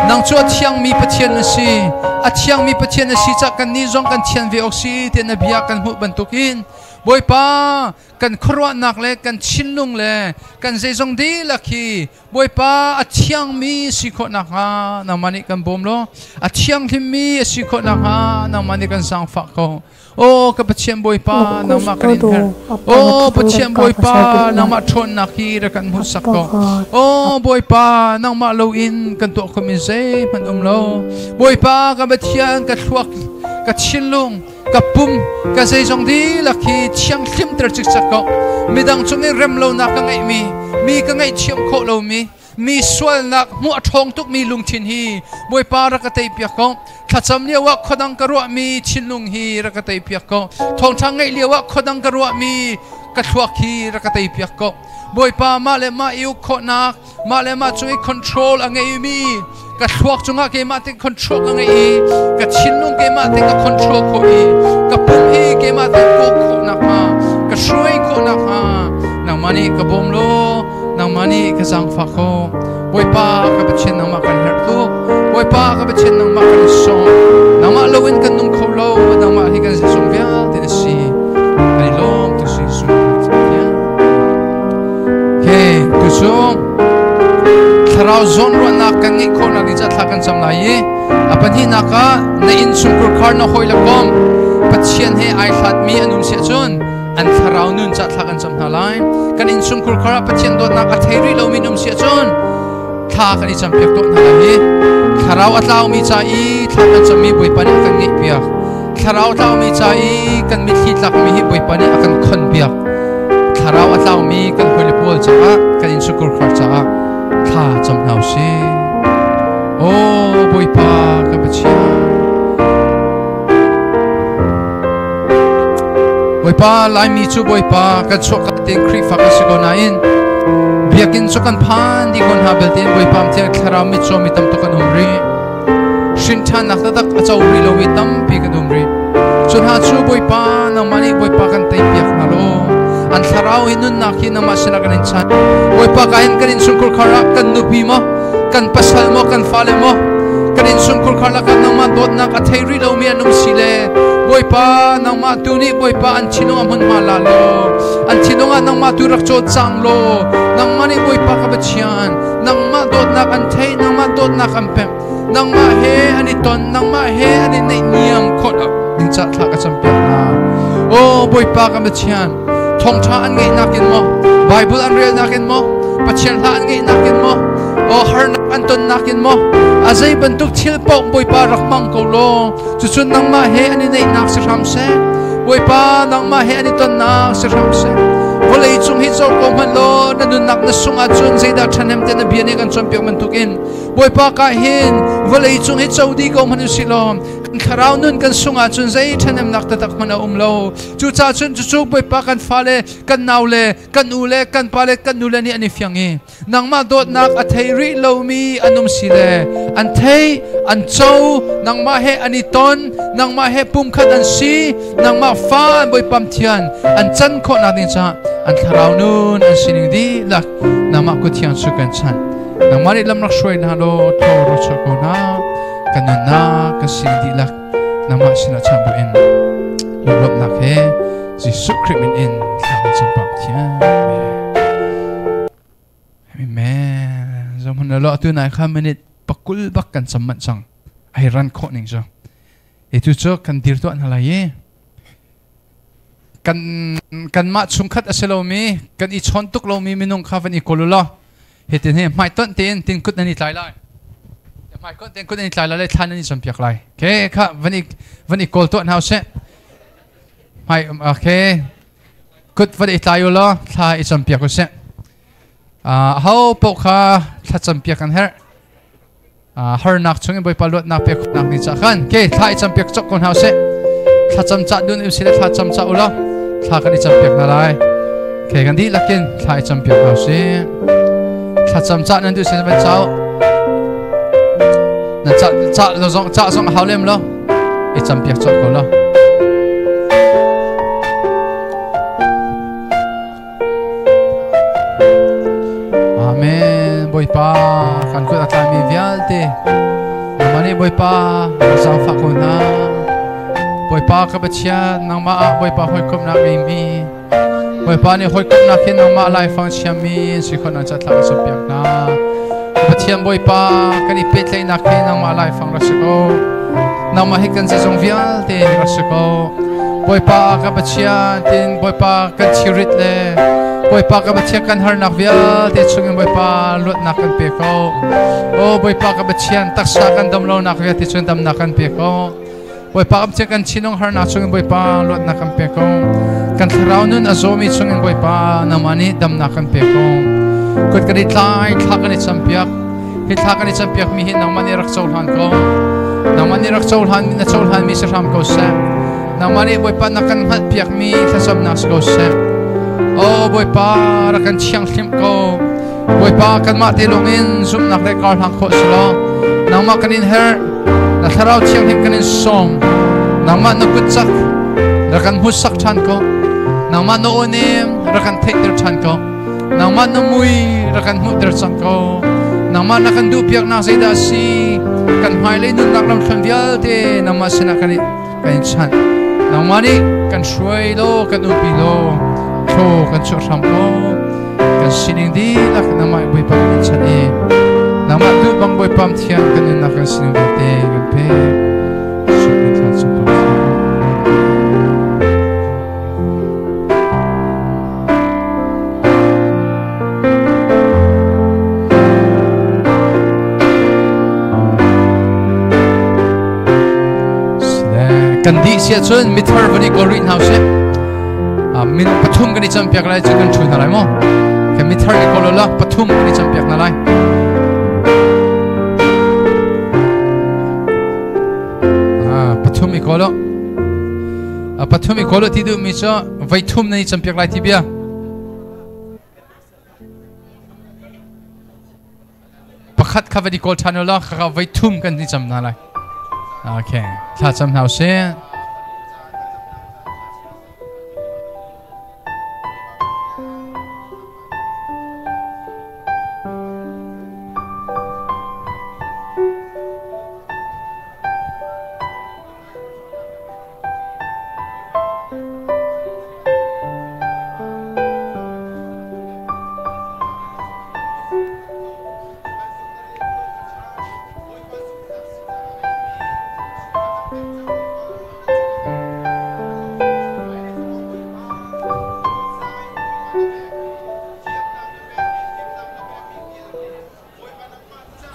Nang cu a thiangmi Pathian na si. A thiangmi Pathian na si cah kannih zong kan thian ve awk si tiah na bia kan hmuh bantukin Bawipa kan khuaruahnak le kan thinlung le kan zeizong dihlak hi Bawipa a thiangmi si khawh nakhnga nangmah nih kan bawm law a thianghlimmi a si khawh nakhnga nangmah nih kan zaangfah ko. Aw ka Pathian Bawipa nangmah kan in herh. Aw Pathian Bawipa nangmah ṭhawnnak hi rak kan hmuhsak ko. Aw Bawipa nangmah loin kan tuah khomi zeihmanh um lo. Bawipa ka Pathian ka thluak ka thinlung ka pum ka zeizong dihlak hi thianghlimter cikcek ko. Midang cung i rem lonak ka ngeihmi mi ka ngaihthiam khawh lomi mi sualnak hmuh a ṭhawng tukmi lungthin hi Bawipa rak ka teipiak ko. Thlacam lio ah khuadang ka ruahmi thinlung hi rak ka teipiak ko. Thawngṭha ngeih lio ah khuadang ka ruahmi ka thluak hi rak ka teipiak ko. Bawipa mah le mah i uk khawhnak, mah le mah cung i control a ngeimi ka thluak cungah keimah te control ka ngei i ka thinlung keimah te ka control khawh i ka pum hi keimah te kawk khawh nakhnga ka hruai khawh nakhnga nangmah nih ka bawm law nangmah nih ka zaangfah ko. Bawipa ka Pathian nangmah kan herh tuk. Bawipa ka Pathian nangmah kan sawm. Nangmah loin kan nung kho lo. Nangmah hi kan zeizong vialte na si. Kan i lawm tu si Pathian. Okay, tu cu thlarau zawnruahnak kan ngeih khawhnak ding caah thla kan cam lai i a pahnihnak ah na innchungkhar khar na hawi le kom Pathian he ai hlatmi an um siah cun an thlarau nun ca thla kan cam hna lai. Kan innchungkhar khar ah Pathian dawtnak a thei rih lomi um siah cun thla kan i campiak tuah hna lai i thlarau a tlaumi ca i thla kan cammi Bawipa nih a kan ngeihpiak. Thlarau tlaumi ca i kan mitthli tlakmi hi Bawipa nih a kan khonpiak. Thlarau a tlaumi kan hawile pawl caah kan innchungkhar khar caah thla cam hna usih. Aw Bawipa ka Pathian. Bawipa Laimi cu Bawipa kan chuahka tein Khrihfa kan si ko nain biakinn cu kan phan dih ko hna belte Bawipa thiang thlarau mitcaw mi tam tuk kan um rih. Hrin ṭhannak taktak a co rih lomi tampi kan um rih. Cu hna cu Bawipa nangmah nih Bawipa kan teipiak hna law an thlarau hi nunnak hi nangmah sinah kan in chan. Bawipa ka hin kan innchungkhar khar ah kan nupi maw kan pasal maw kan fale maw kan innchungkhar khar lakah nangmah dawtnak a thei rih lomi an um si le Bawipa nangmah tu nih Bawipa an thinlung ah hmunhma la law an thinlung ah nangmah tu rak cawl cang law nangmah nih Bawipa ka Pathian nangmah dawtnak an thei nangmah dawtnak an pek nangmah he an i ton nangmah he an i naihniam khawh ding ca thla ka campiak hna o Bawipa ka Pathian thawngṭha an ngeihnak in maw Bible an relnak in maw Pathian hla an ngeihnak in maw o harnak an tonnak in maw a zei bantuk thil paoh Bawipa rak hmang ko law cucun nangmah he an i naihnak si hram seh. Bawipa nangmah he an i tonnak si hram seh. Vawlei cung hi co ko hmanh law na nunnak na sung ahcun zeidah ṭhahnem te na bia nih kan cawnpiak bantukin Bawipa ka hin vawlei cung hi co dih ko hmanh usih law kan thlarau nun kan sung ahcun zei ṭhahnemnak taktak hmanh a um lo. Cucaah cun cucu Bawipa kan fale, kan naule, kan u le kan pa le kan nule nih an i fiang i nangmah dawtnak a thei rih lomi an um si le an thei an co nangmah he an i ton nangmah he pumkhat an si nangmah fa an Bawipa thian an can khawhnak ding caah an thlarau nun an sining dihlak nangmah kut thiang cu kan chanh nangmah nih lam rak hruai hna law thaw rak chuah ko hna kan nunnak kan sining dihlak nangmah sinah chah bu in lunglawmhnak he Jesuh Khrih min in thla kan cam pah thiam. Amen. Zong hmun lo atu nai kha minute pakul bak kan cam manh cang. Ai ran khawh ning cu. E tu cu kan dir tuah hna lai i kan kanmah chungkhat a si lomi kan i chawn tuk lomi minung kha van i kawl u law hitin hi hmaitonh tein tin kut nan i tlai lai hmaitonh tein kut nan i tlai lai le thla nan i campiak lai okay kha van i kawl tuah hna usih hmai okay kut van i tlai u law thla i campiak usih ho paoh kha thla campiak kan herh harnak chungin Bawipa luatnak pek khawhnak ni ca khan ke thla i campiak cok ko hna usih thlacam ca dun usih le thlacam ca ulaw thla kan i campiak hna lai ke kan dihlak in thla i campiak hna usih thlacam ca nan duh sin van cau na ca ca lo zong ca zong hau lem lo i campiak cok ko lo Amen. Bawipa kan kut a tlaimi vialte nangmah nih Bawipa zaangfah ko hna. Bawipa ka Pathian nangmah ah Bawipa hawikomhnak ngeimi Bawipa nih hawikomhnak hin nangmah laifang chiami si khawh nang cathla ka cawnpiak hna. Pathian Bawipa kan i pehtlaihnak hi nangmah laifang rak si ko. Nangmah hi kan zeizong vialte rak si ko. Bawipa ka Pathian tin Bawipa kan thirit le Bawipa ka Pathian kan harnak vialte chungin Bawipa luatnak kan pe ko. O Bawipa ka Pathian taksa kan dam lonak vialte chungin damnak kan pe ko. Bawipa ka Pathian kan thinlung harnak chungin Bawipa luatnak kan pe ko. Kan thlarau nun a zawmi chungin Bawipa nangmah nih damnak kan pe ko. Kut kan i tlai thla kan i campiak. Hi thla kan i campiakmi hi nangmah nih rak cohlan ko. Nangmah nih rak cohlan na cohlanmi si hram ko seh. Nangmah nih Bawipa na kan hngalhpiakmi thlacamnak si ko seh. O Bawipa rak kan thianghlimh ko. Bawipa kanmah te lawngin zumhnak le karhlang khawh si law nangmah kan in herh. Na thlarau thianghlim kan in sawm. Nangmah na kut cak rak kan hmuhsak ṭhan ko. Nangmah na aw nem rak kan theihter ṭhan ko. Nangmah na mui rak kan hmuhter cang ko. Nangmah na kan duhpiaknak zeidah a si? Kan hmailei nunnak lamthluan vialte nangmah sinah kan in chanh. Nangmah nih kan hruai law, kan umpi law, thlaw kan chuah hram ko. Kan sining dihlak nangmah Bawipa kan in chanh i nangmah duh bang Bawipa thiam kan nunnak kan sining vialte kan pek. Sungin thla cung Kan dih si ahcun mithar van i kawl rih hna usih. Min pathum kan i campiak lai cu kan ṭhu hna lai maw? Kan mithar i kawl la pathum kan i campiak hna lai. Pathum i kawl Pathum i kawl ti duhmi cu voi thum nan i campiak lai ti bia. Pakhat kha va i kawl ṭhan u law kha voi thum kan i cam hna lai. Okay, thla cam hna usih.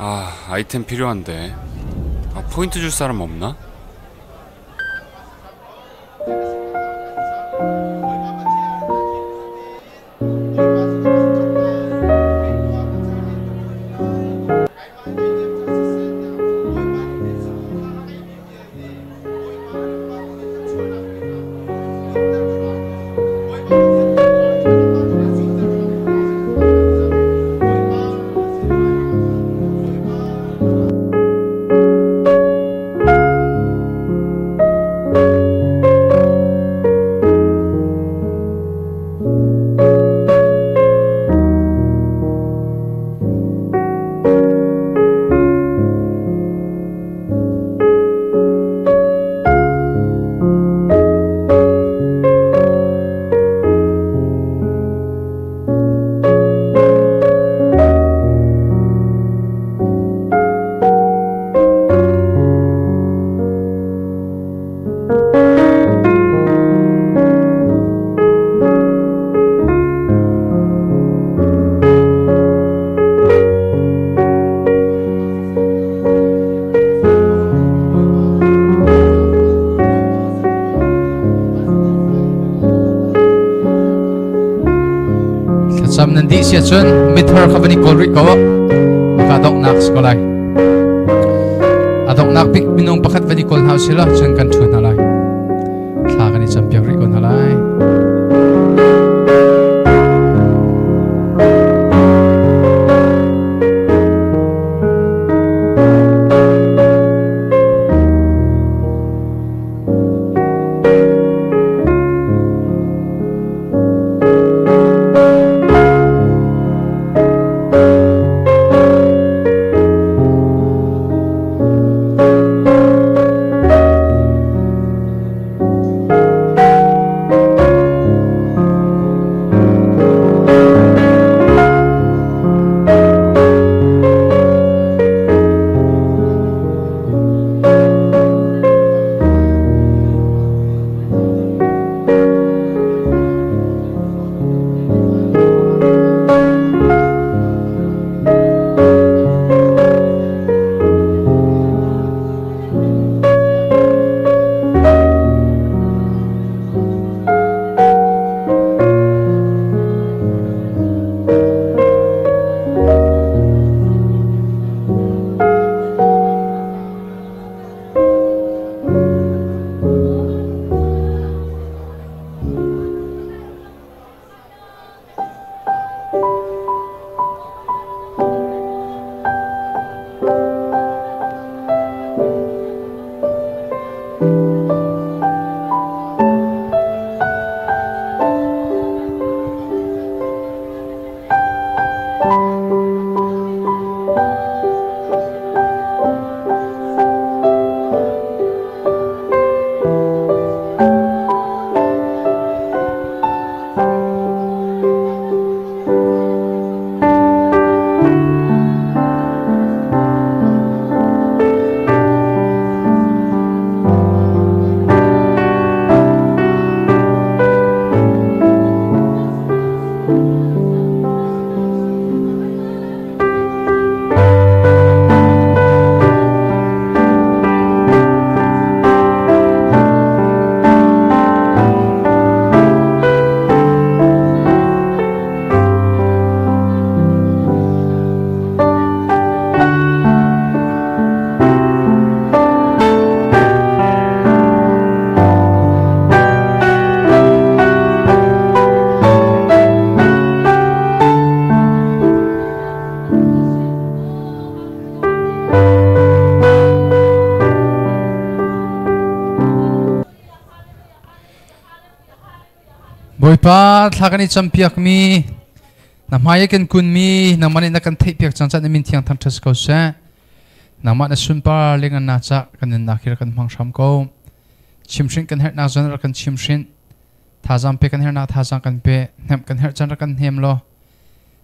아, 아이템 필요한데. 아, 포인트 줄 사람 없나? Thlacam nan dih sia cun mithar kha van i kawl rih ko. Ka donghnak si ko lai. A donghnak bik minung pakhat van i kawl hna usih law cun kan ṭhu hna lai. Thla kan i campiak rih ko hna lai. Bawipa thla kan i campiakmi na hmai kan kunmi nangmah nih na kan theihpiak cang caan min thiang thangṭhat ko seh nangmah na sunpar lengan na ca kan nunnak hi kan hmang hram ko chimhrin kan herhnak zon rak kan chimhrin thazang pe kan herhnak thazang kan pe hnemh kan herh caan rak kan hnem law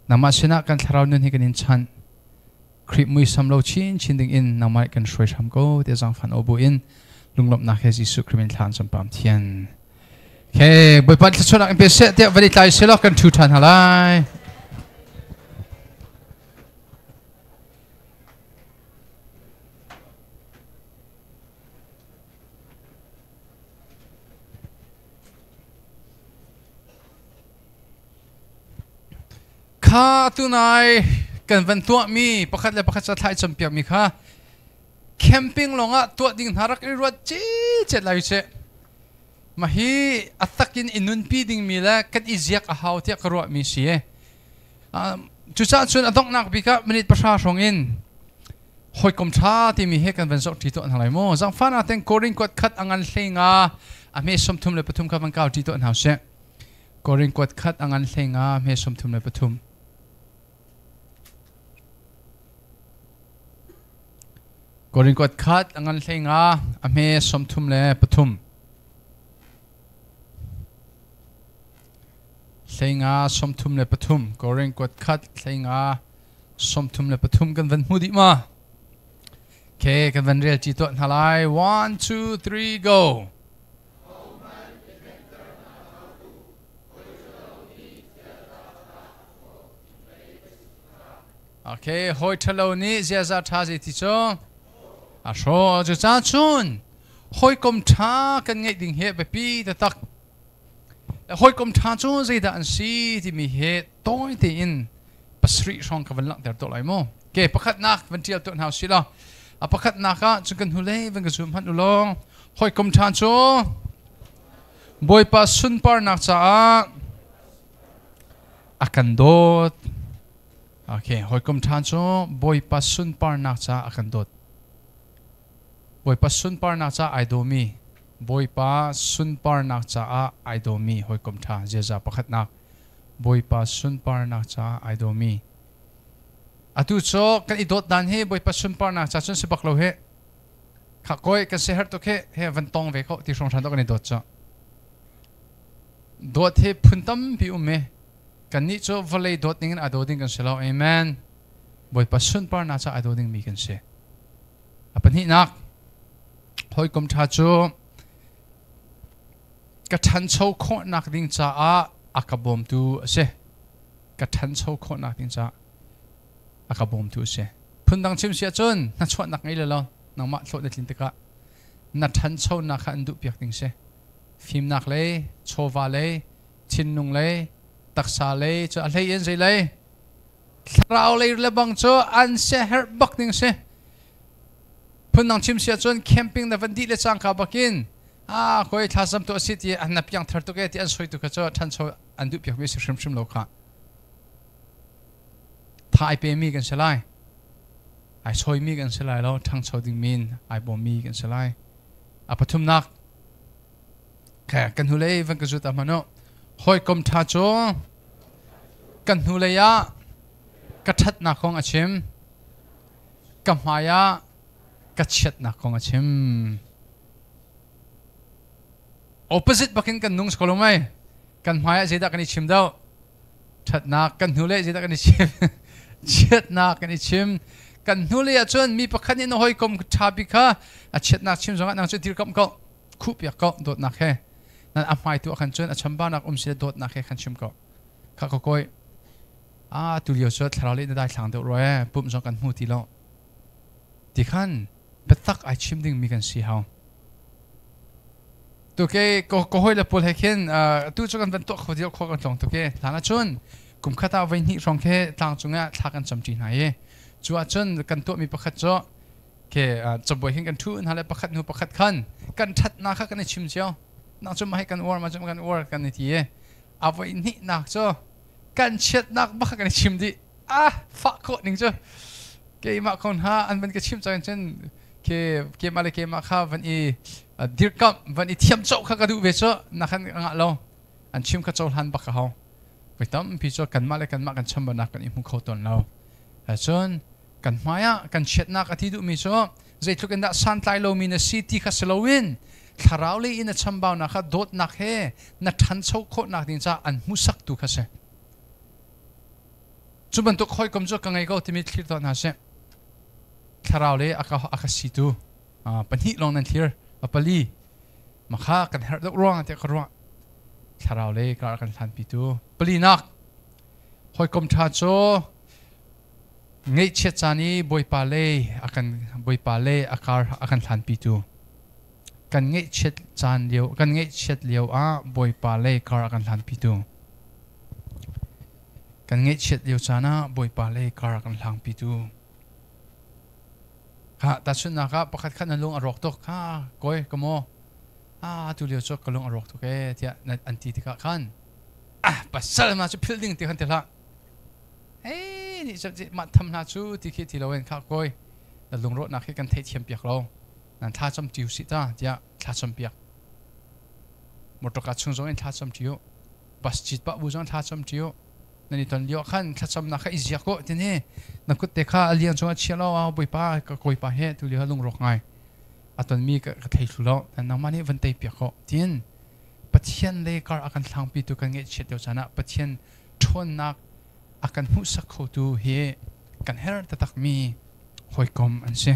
nangmah sinah kan thlarau nun hi kan in chanh Khrih muisam lo chinchin ding in nangmah kan hruai hram ko ti zangfan o bu in lunglawmhnak he Jesuh Khrih min thlan champam thian. Okay, Bawipa thluachuahnak in pe seh tiah van i tlai selaw kan ṭhu ṭhan halai. Kha tunai kan van tuahmi pakhat le pakhat ca campiakmi kha camping lawngah tuah ding hna rak i ruat cicet lai seh. Mah hi a takin i nunpi dingmi le kan i ziak a hau tiah ka ruahmi si. Cucaah cun a donghnak bik ah minute 10 hrawng in hawikom ṭha timi he kan van zoh ṭi tuah hna lai mu. Zangfah na ten Korin kuat khat a ngan hlei nga a hme 33 kha van kau ṭi tuah hna usih. Korin kuat khat a ngan hlei nga hme 33. Korin kuat khat a ngan hlei nga a hme 33. Hlei nga 33 Korin kuat khat hlei nga 33 kan van hmu dih ma? Okay, kan van rel ci tuah hna lai. 1 2 3 go. Okay, hawi ṭhalo nih ziaza ṭha zei ti cu a hraw. Cucaah cun hawikom ṭha kan ngeih ding hi a biapi taktak. Hawikom ṭha cu zeidah an si timi he tawi tein pasarih hrawng ka van langhter tuah lai mu. Ke pakhatnak van ṭial tuah hna usih law a pakhatnak ah cun kan hnulei van ka zoom hmanh u law hawikom ṭha cu Bawipa sunparnak caah a kan dawt. Okay, hawikom ṭha cu Bawipa sunparnak caah a kan dawt. Bawipa sunparnak caah ai dawmi Bawipa sunparnak caah ai dawmi hawikom ṭha ziaza pakhatnak Bawipa sunparnak caah ai dawmi Atu cu kan i dawt dan hi Bawipa sunparnak ca cun si bak lo hi kha koi kan si herh tuk hi he van tong ve ko ti hrawng hran kan i dawt cu dawt hi phun tampi um i kannih cu vawlei dawt ning in a daw ding kan si lo. Amen. Bawipa sunparnak ca a daw ding mi kan si. A pahnihnak, hawikom ṭha cu ka ṭhancho khawhnak ding caah a ka bawmtu a si. Ka ṭhancho khawhnak ding caah a ka bawmtu a si. Phundang chim si ahcun hnachuahnak ngei le lo nangmah hlawh na tlin tikah na ṭhanchonak kha an duhpiak ding si. Fimnak lei, chawva lei, thinlung lei, taksa lei cu a hlei in zei lei Thlarau lei le bang cu an siaherh bak ding si. Phundang chim si ahcun camping na van dih le cangka bakin a koi thlazam tu a si ti an na piang thar tuk e ti an soi tu kha cu ṭhancho an duh piak mi si hrimhrim lo kha. Tha ai pe mi kan si lai. Ai soi mi kan si lai lo, ṭhangcho ding min ai bawm mi kan si lai. A pathumnak kan hnulei van ka zut ah hmanh u. Hawikom ṭha cu kan hnulei ah ka ṭhatnak kong a chim. Ka hmai ah ka chiatnak kong a chim. Opposite bakin kan nung ko lo mei. Kan hmai ah zeidah kan i chim deuh? Ṭhatnak. Kan hnulei zeidah kan i chim? Chiatnak kan i chim. Kan hnulei ah cun mi pakhat nih na hawikom ṭha bik kha a chiatnak chim zongah nang cu dirkamh ko. Khuhpiak ko dawtnak he. Nan a hmai tu ah khan cun a chambaunak um si dawtnak he khan chim ko. Kha ko koi. A tu lio cu thlarau leh na dai thlang deuh rua e pumh zong kan hmu ti lo. Ti khan biatak ai chim ding mi kan si hau. Tu ke ko ko hoi le pawl he khin tu cu kan van tuah kho dio kho kan tlong tu ke hlan ahcun kum khat ah voi hnih hrawng khe tlang cungah thla kan cam ṭi hna i cu ahcun kan tuahmi pakhat cu ke cabuai hin kan ṭhu hna le pakhat hnu pakhat khan kan ṭhatnak kha kan i chim cio nak cu mah hi kan uar ma cu kan uar kan i ti i a voi hnihnak cu kan chiatnak bak kan i chim dih ah fah khawh ning cu keimah ko hna an van ka chim cang cun ke keimah le keimah kha van i dirkamh van i thiam coh kha ka duh ve cu na khan ngah lo an chim kha cohlan bak ka hau voi tampi cu kanmah le kanmah kan chambanak kan i hmu kho tawn lo cun kan hmai ah kan chiatnak a ti duhmi cu zeitluk in dah santlai lomi na si ti kha si loin thlarau lei in a chambaunak kha dawtnak he na ṭhancho khawhnak ding caah an hmuhsaktu kha si. Cu bantuk hawikom cu ka ngei ko timi thlir tuah hna sih. Thlarau lei a ka situ pahnih lawng nan thlir a pali makha kan herh deuh ruang tiah ka ruah. Thlarau lei kar kan hlanpitu palinak hawikom ṭha cu Ngaihchiat caan i Bawipa lei a kan Bawipa lei a kar a kan hlanpitu kan ngaihchiat caan lio kan ngaihchiat lio ah Bawipa lei kar a kan hlanpitu kan ngaihchiat lio caan ah Bawipa lei kar a kan hlangpitu ha tahchunhnak ah pakhat khat na lung a rawk tuk ha koi ka maw ah tu lio cu ka lung a rawk tuk ee tiah an ti tikah khan ah pasal ma cu philh ding ti khan ti hlah Hei nih cu mah tham hna cu ti khi ti loin kha kawi na lungrawhnak hi kan theihthiam piak lo nan thla cam ṭi usih ta tiah thla cam piak motorka chung zong in thla cam ṭi u bus cit pah bu zong thla cam ṭi u nan i ton lio khan thlacamnak kha i ziak u tini na kut te kha a liang cungah chia lo a bawipa ka kawipa he tu lio lungrawk ngai a tonmi ka thei thlu lo nangmah nih van tei piak ko tin Pathian le kar a kan thlangpi tu kan ngaihchiat lio caan ah Pathian ṭhawnnak a kan hmuhsak khotu hi kan herh taktakmi hawikom an si.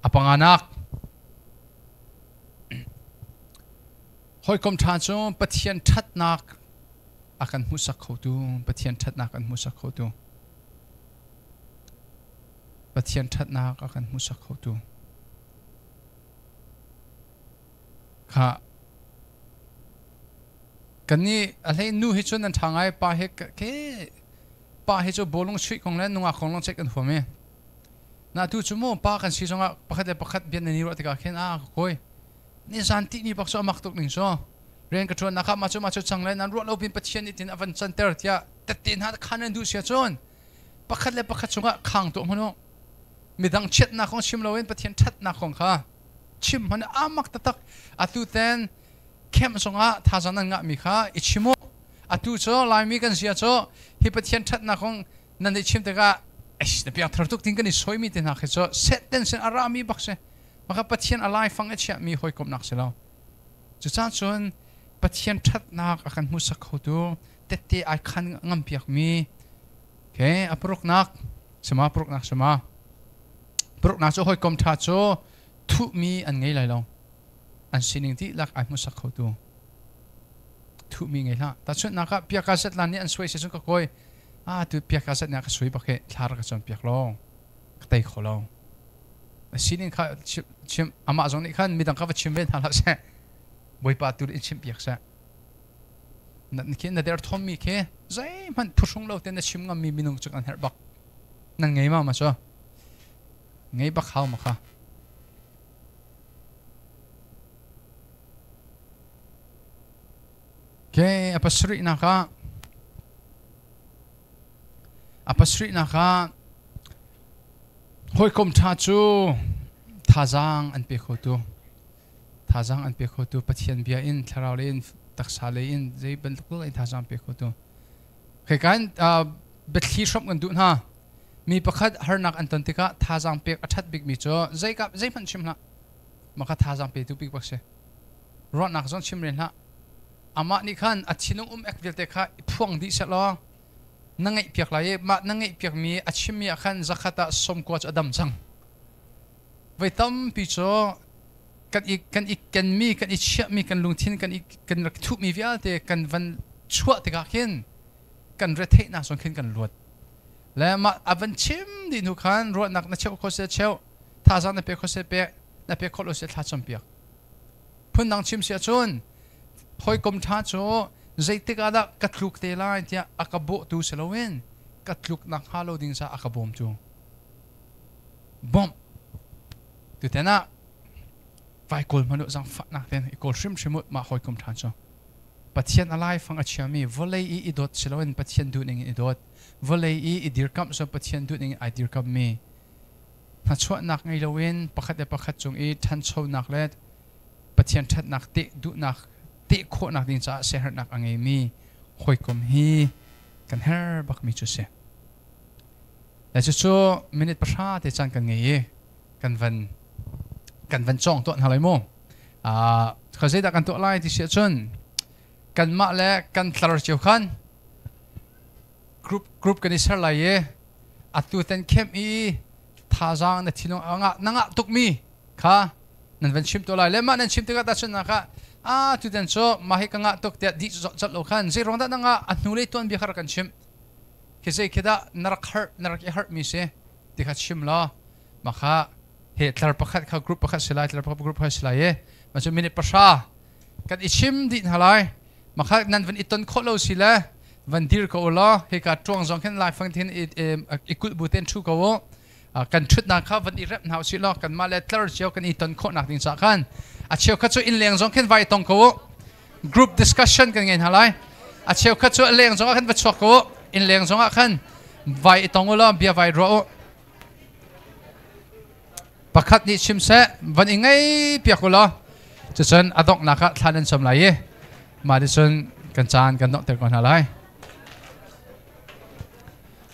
A panganak hawikom ṭha cu Pathian ṭhatnak a kan hmuhsak khotu, Pathian ṭhatnak kan hmuhsak khotu. Pathian ṭhatnak a kan hmuhsak khotu. Kha. Kan nih a hlei nu hi cun an ṭha ngai pa he ke pa hi cu bawlung chuih kong le nungak kong lawng ceih kan huam i na tu cu mu pa kan si zongah pakhat le pakhat bia nan i ruah tikah khin a ka kawi ni zan ti ni bak cu amak tuk ning cu rian ka ṭuan nak ah mah cu mah cu cang le nan ruah lo pin Pathian nih tin a van canter tiah tette hna khan nan duh sia cun pakhat le pakhat cungah khang tuah hmanu midang chiatnak kong chim loin Pathian ṭhatnak kong kha chim hmanh amak taktak atu ten camp zongah thazang nan ngahmi kha i chim u atu cu Laimi kan sia cu hi Pathian ṭhatnak kong nan i chim tikah na piang thar tuk tin kan i soimi te hna khi cu Satan sin a rami bak si maka Pathian a laifang a chiahmi hawikomhnak si lo cucaah cun Pathian ṭhatnak a kan hmuhsak khotu tette ai khan ngampiakmi okay a paruknak sima paruknak sima paruknak cu hawikom ṭha cu thuhmi an ngei lai lo an sining dihlak ai hmusak khotu thuhmi ngei hlah tahchunhnak ah piaka zetlan nih an suai si cun ka kawi ah tu piaka zet nih a ka sui bak hi thla rak ka cawn piak lo ka tei kho lo a sining kha chim amah zong nih khan midang kha va chim ve hna hlah seh Bawipa tu in chim piak seh na khi na der thommi khi zeihmanh phuhrung lo te na chim ngammi minung cu kan herh bak nan ngei ma ma cu ngei bak hau ma kha Okay, a pasarihnak ah a pasarihnak ah hawikom ṭha cu thazaang an pe khotu thazaang an pe khotu Pathian bia in thlarau lei in taksa lei in zei bantuk in thazaang pe khotu kai kan biathli hrawmh kan duh hna mi pakhat harnak an ton tikah thazaang pek a ṭhat bikmi cu zeikap zeihmanh chim hlah maka thazaang petu bik bak si ruahnak zong chim ren hlah amah nih khan a thinlung um ek vialte kha i phuang dih seh law na ngaih piak lai i mah na ngaih piakmi a chimmi ah khan zakhat ah sawmkua cu a dam cang voi tampi cu kan i kan i kenmi kan i chiahmi kan lungthin kan i kan rak thuhmi vialte kan van chuah tikah khin kan retheihnak zong khin kan luat le mah a van chim dih hnu khan ruahnak na cheuh kho se cheuh thazaang na pe kho se pe na pe kho lo se thla campiak phundang chim si ahcun hawikom ṭha cu zeitik ah dah ka tluk te lai tiah a ka bawhtu si loin ka tluk nak hnga lo ding caah a ka bawmtu bawmh tuten ah vai kawl hmanh u zangfahnak ten i kawl hrimhrim u mah hawikom ṭha cu Pathian a laifang a chiami vawlei i i dawt si loin Pathian duhning in i dawt vawlei i i dirkamh cu Pathian duhning in ai dirkamhmi hnachuahnak ngei loin pakhat le pakhat cung i ṭhanchonak le Pathian ṭhatnak teh duhnak teh khawhnak ding caah siaherhnak a ngeimi hawikom hi kan herh bakmi cu si. Le cucu minute 10 te caan kan ngei i kan van kan van cawng tuah hna lai mu. Kha zeidah kan tuah lai ti si ahcun kanmah le kan tlar cio khan group group kan i ser lai i atu ten khem i thazaang na thinlung anga na ngah tukmi kha nan van chim to lai le mah nan chim tikah tahchun nak ah a tu ten cu mah hi ka ngah tuk tiah di cot lo khan zei ruang dah na ngah a hnu lei tuan bia kha rak kan chim khi zei khi dah na rak harh na rak i harh mi si ti kha chim law mah kha he tlar pakhat kha group pakhat si lai tlar pakhat group pakhat si lai i mah cu minute 10 kan i chim dih hna lai Makha nan van i ton khawh lo si le van dir ko u law hika ṭuang zong khin laifang thin i kulh bu ten ṭhu ko u kan ṭhutnak kha van i rep hna usih law kanmah le tlar cio kan i ton khawhnak ding caah khan a cheukhat cu inn leng zong khin vai tong ko u group discussion kan ngei hna lai a cheukhat cu a leng zong ah khan va chuak ko u inn leng zong ah khan vai i tong u law bia vai ruah u Pakhat nih chim seh, van i ngei piak u law cucun a donghnak ah thla nan cam lai i mah nih cun kan caan kan donghter ko hna lai.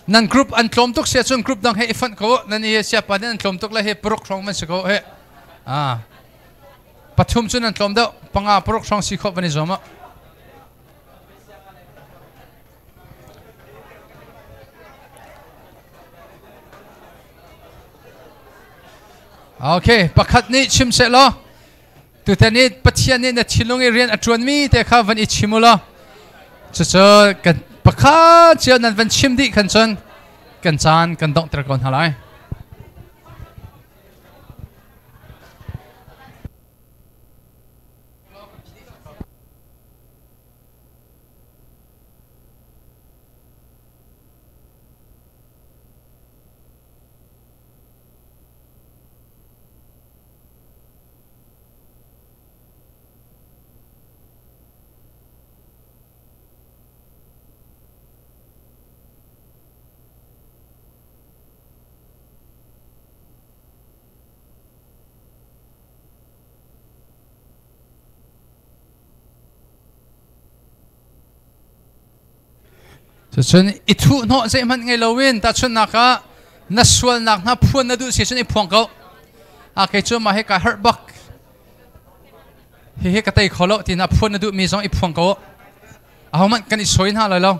Nan group an tlawm tuk sia cun group dang he i fonh ko u. Nan i siapa nih an tlawm tuk le hi paruk hrawng man si ko he. Ah. Pathum cu nan tlawm deuh, panga paruk hrawng si khawh van i zuam u. Okay, pakhat nih chim seh law tutan i Pathian nih na thinlung i rian a ṭuanmi te kha van i chim u law cucu kan pakhat cio nan van chim dih khan cun kan caan kan donghter ko hna lai. Cucun i thuhnawh zeihmanh ngei loin tahchunhnak ah na sualnak hna phuan na duh si cun i phuang ko. A kei cu mah hi kai harh bak. Hihi ka tei kho lo ti na phuan na duhmi zong i phuang ko. Ahohmanh kan i soi hna lai lo.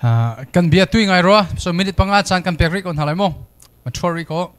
Kan bia tui ngai rua. So minute 5 caan kan pek rih ko hna lai mu. Ma ṭhuar rih ko.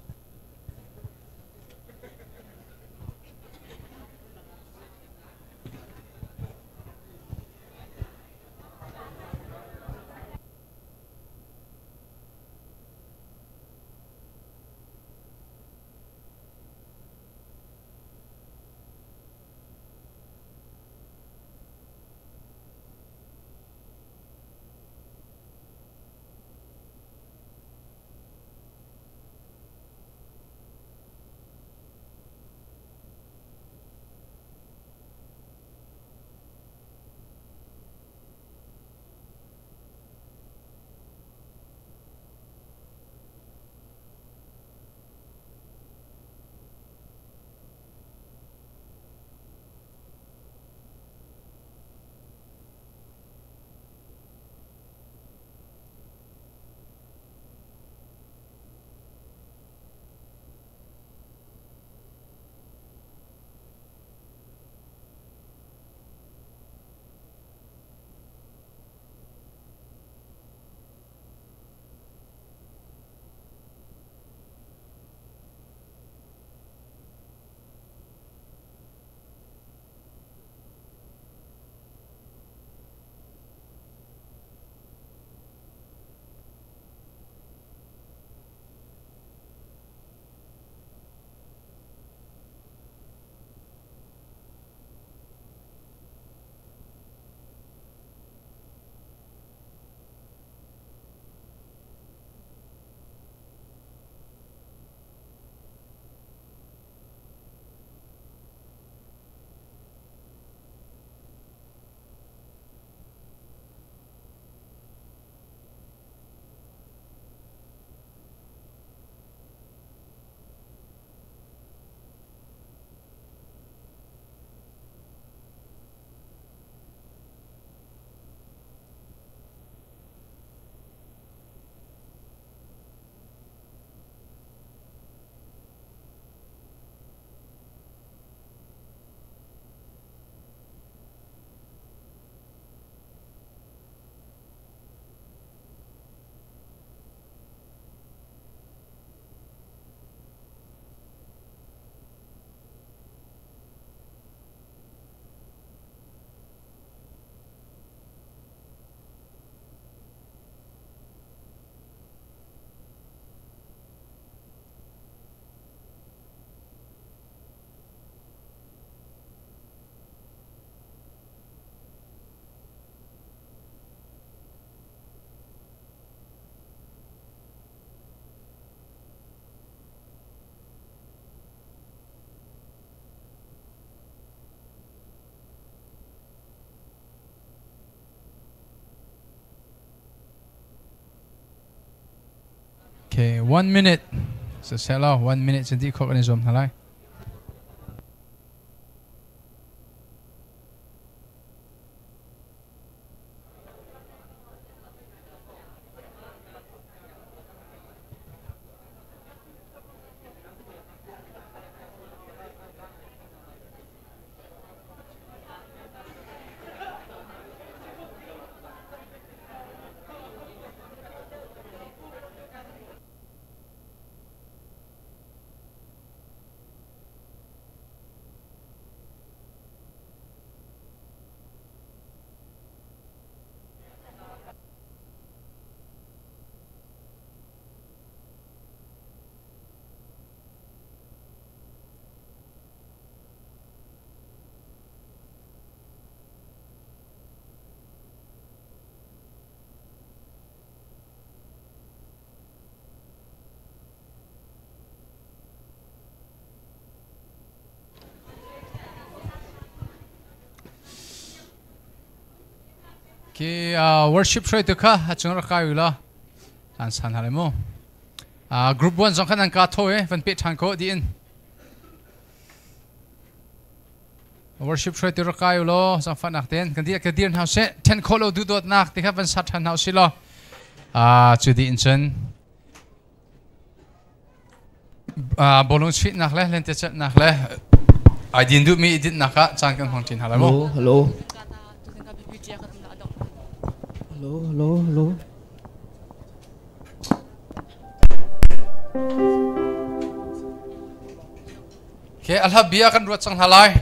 Okay, 1 minute. So sela 1 minute cun dih khawh kan i zuam hna lai. Ki worship hruaitu kha a cung rak kai u law an san hna lai mu. Group 1 zong khan an ka tho i van peh ṭhan ko diin. Worship hruaitu rak kai u law zangfahnak tein kan dir ka dir hna seh ṭhen khawh lo duhdawtnak ti kha van sat ṭhan hna usih law cu dih in cun bawlung chuihnak le lentecelhnak le ai din duhmi i dinhnak ah caan kan hmang ṭi hna lai mu. Hello, hello. Hello, hello, hello. Ke a hla bia kan ruat cang hna lai.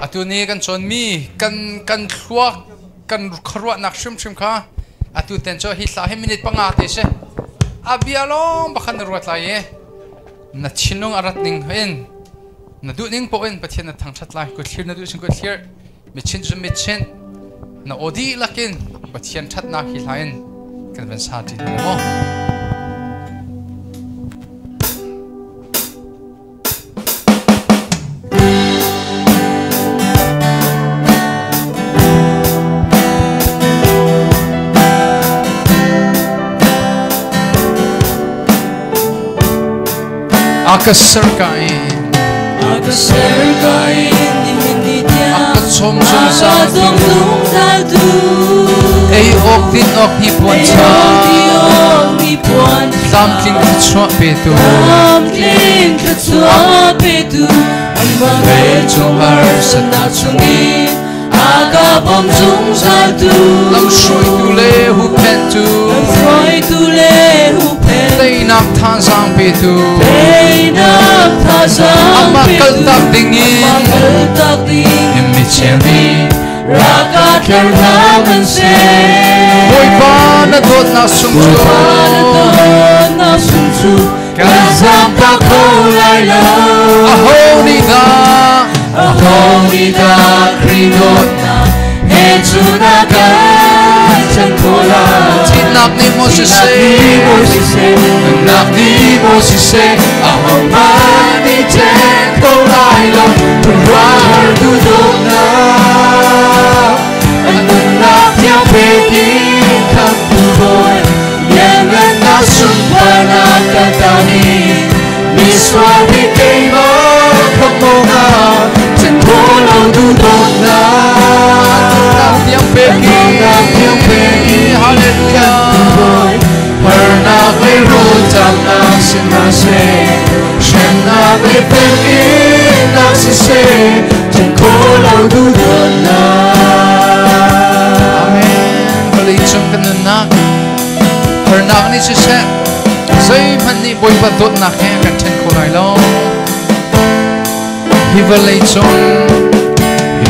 Atu ni kan cawnmi kan kan thluak kan khuaruahnak hrimhrim kha atu ten cu hi hla hi minute panga te si. A bia lawng bakhan na ruat lai i na thinlung a rat ning in na duh ning poh in Pathian na thangṭhat lai. Kut thlir na duh sin kut thlir, mitchinh cu mitchinh, na aw dihlak in Pathian ṭhatnak hi hla in kan van sa ṭi hna maw? A ka ser ka in A ka ser ka in nihin ni tiang A ka chom zungzal A ka chom zungzal tu Ei awk din awk hi puan cha Ei awk ni puan Tlamtling thluachuah petu Tlamtling thluachuah petu Anmah velchung harsatnak chungin a ka bawm zungzal tu Lamhruaitu le huhphenhtu Lamhruaitu le huhphenhtu Teinak thazaang petu Teinak thazaang Amah petu kaltak dingin Amah kaltak dingin Mi cheu nih Raka tler hna hmanhseh Bawipa na dawtnak sung cu Bawipa na dawtnak sung cu kan zamtak kho lai lo Aho nih dah Aho nih dah Khrih dawtnak he cu na kan chan khawh lai Thihnak nih maw siseh siseh Nunnak nih maw siseh Ahohmanh nih ṭhen kho lai lo Khuaruahhar duhdawtnak An nunnak thiang pek in khamhtu Bawi Lianngannak sunparnak kan ta nih Misual bik keimah khamh awkah Ṭhen khawh lo duhdawtnak Nunnak thiang pek in Nunnak thiang pek in Hallelujah khamhtu Bawi Harnak le rawlṭamnak si hna seh Hremnak le pek-innak siseh Ṭhen khawh lo duhdawtnak Amen. Vawlei cung kan nunnak harnak nih siseh zeihmanh nih Bawipa dawtnak he kan ṭhen kho lai lo. Hi vawlei cung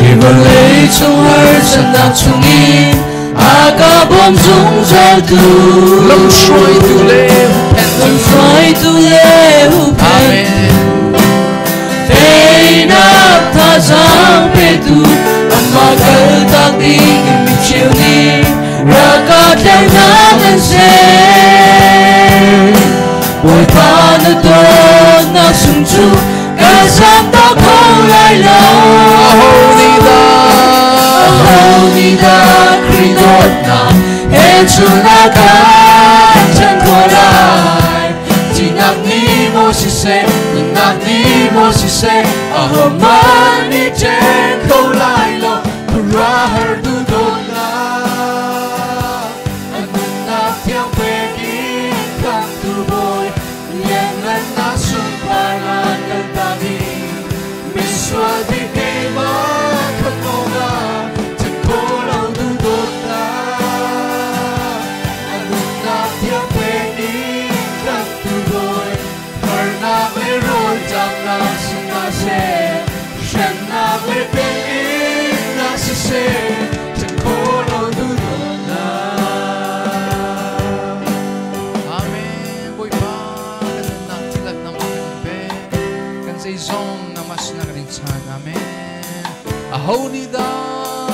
Hi vawlei cung harsatnak chungin a ka bawm zungzaltu lamhruaitu le huhphenhtu lamhruaitu le huhphenhtu Amen. Teinak thazaang petu anmah kaltak ding in micheu nih raka tlernak an seh. Bawipa na dawtnak sung cu kan zamtak kho lai lo. Aho nih dah Aho nih dah Khrih dawtnak he cu na kan ṭhen khawh lai? Thihnak nih maw siseh, nunnak nih maw siseh, ahohmanh nih ṭhen kho lai lo. Khuaruahhar duhdawtnak, an nunnak thiang pek in khamhtu Bawi, lianngannak sunparnak kan ta ding. Misual bik keimah khamh awkah ṭhen khawh lo duhdawtnak, an nunnak thiang pek in khamhtu Bawi, harnak le rawlṭamnak si hna seh, hremnak le pek-innak siseh, ṭhen khawh lo duhdawtnak. Amen. Bawipa kan nunnak tilak nangmah kan in pek. Kan zeizong nangmah sinah kan in chan. Amen. Aho nih dah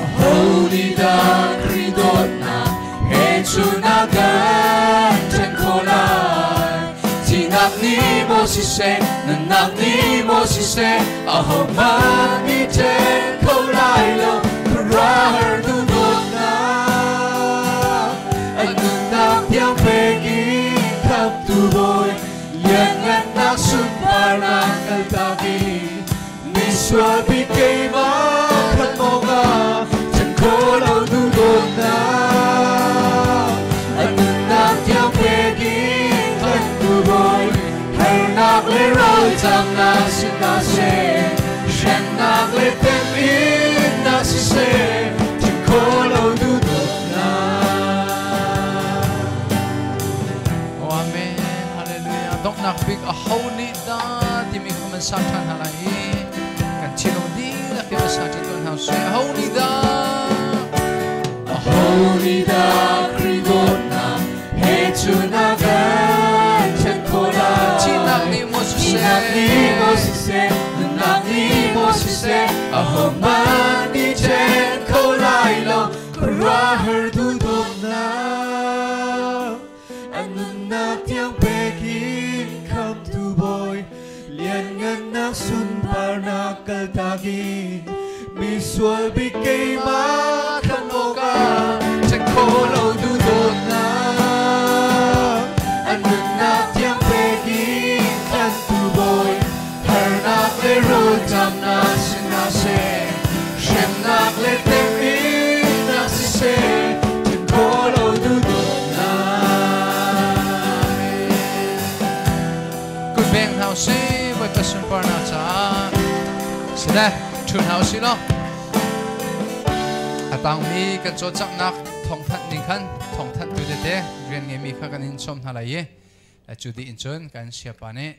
Aho nih dah Khrih dawtnak he cu na kan ṭhen khawh lai? Thihnak nih maw siseh, nunnak nih maw siseh, ahohmanh nih ṭhen kho lai lo. Khuaruahhar duhdawtnak, an nunnak thiang pek in khamhtu Bawi, lianngannak sunparnak kaltak in misual bik keimah khamh awkah ṭhen khawh lo duhdawtnak, an nunnak thiang pek in khamhtu Bawi, harnak le rawlṭamnak si hna seh, hremnak le temhinnak siseh, ṭhen khawh lo duhdawtnak. Oh, amen. nak bik a ho nih dah timi kha man sa ṭhan hna lai i kan thinlung dihlak in sa ṭi tuan hna usih. A ho nih dah? A ho nih dah Khrih dawtnak he cun a kan ṭhen khawh lai? Thihnak nih maw siseh, Thihnak nih maw siseh, nunnak nih maw siseh, ahohmanh nih ṭhen kho lai lo. Khuaruahhar duhdawtnak, a nunnak tiang pek in khamtu Bawi, lianngannak sunparnak kaltak in misual bik keimah khamh awkah ṭhen kho lo duhdawtnak, a nunnak tiang pek in tlanhtu Bawi, harnak le rawlṭamnak si hna seh, hremnak le temhinnak siseh, ṭhen kho lo duhdawtnak. Kut beng hna usih, Bawipa sunparnak caah. Sile, ṭhu hna usih law. A tangmi kan cawlcanghnak thawngthanh ning khan thawngthanhtu tete rian ngeimi kha kan in sawm hna lai i cu dih in cun kan siapa nih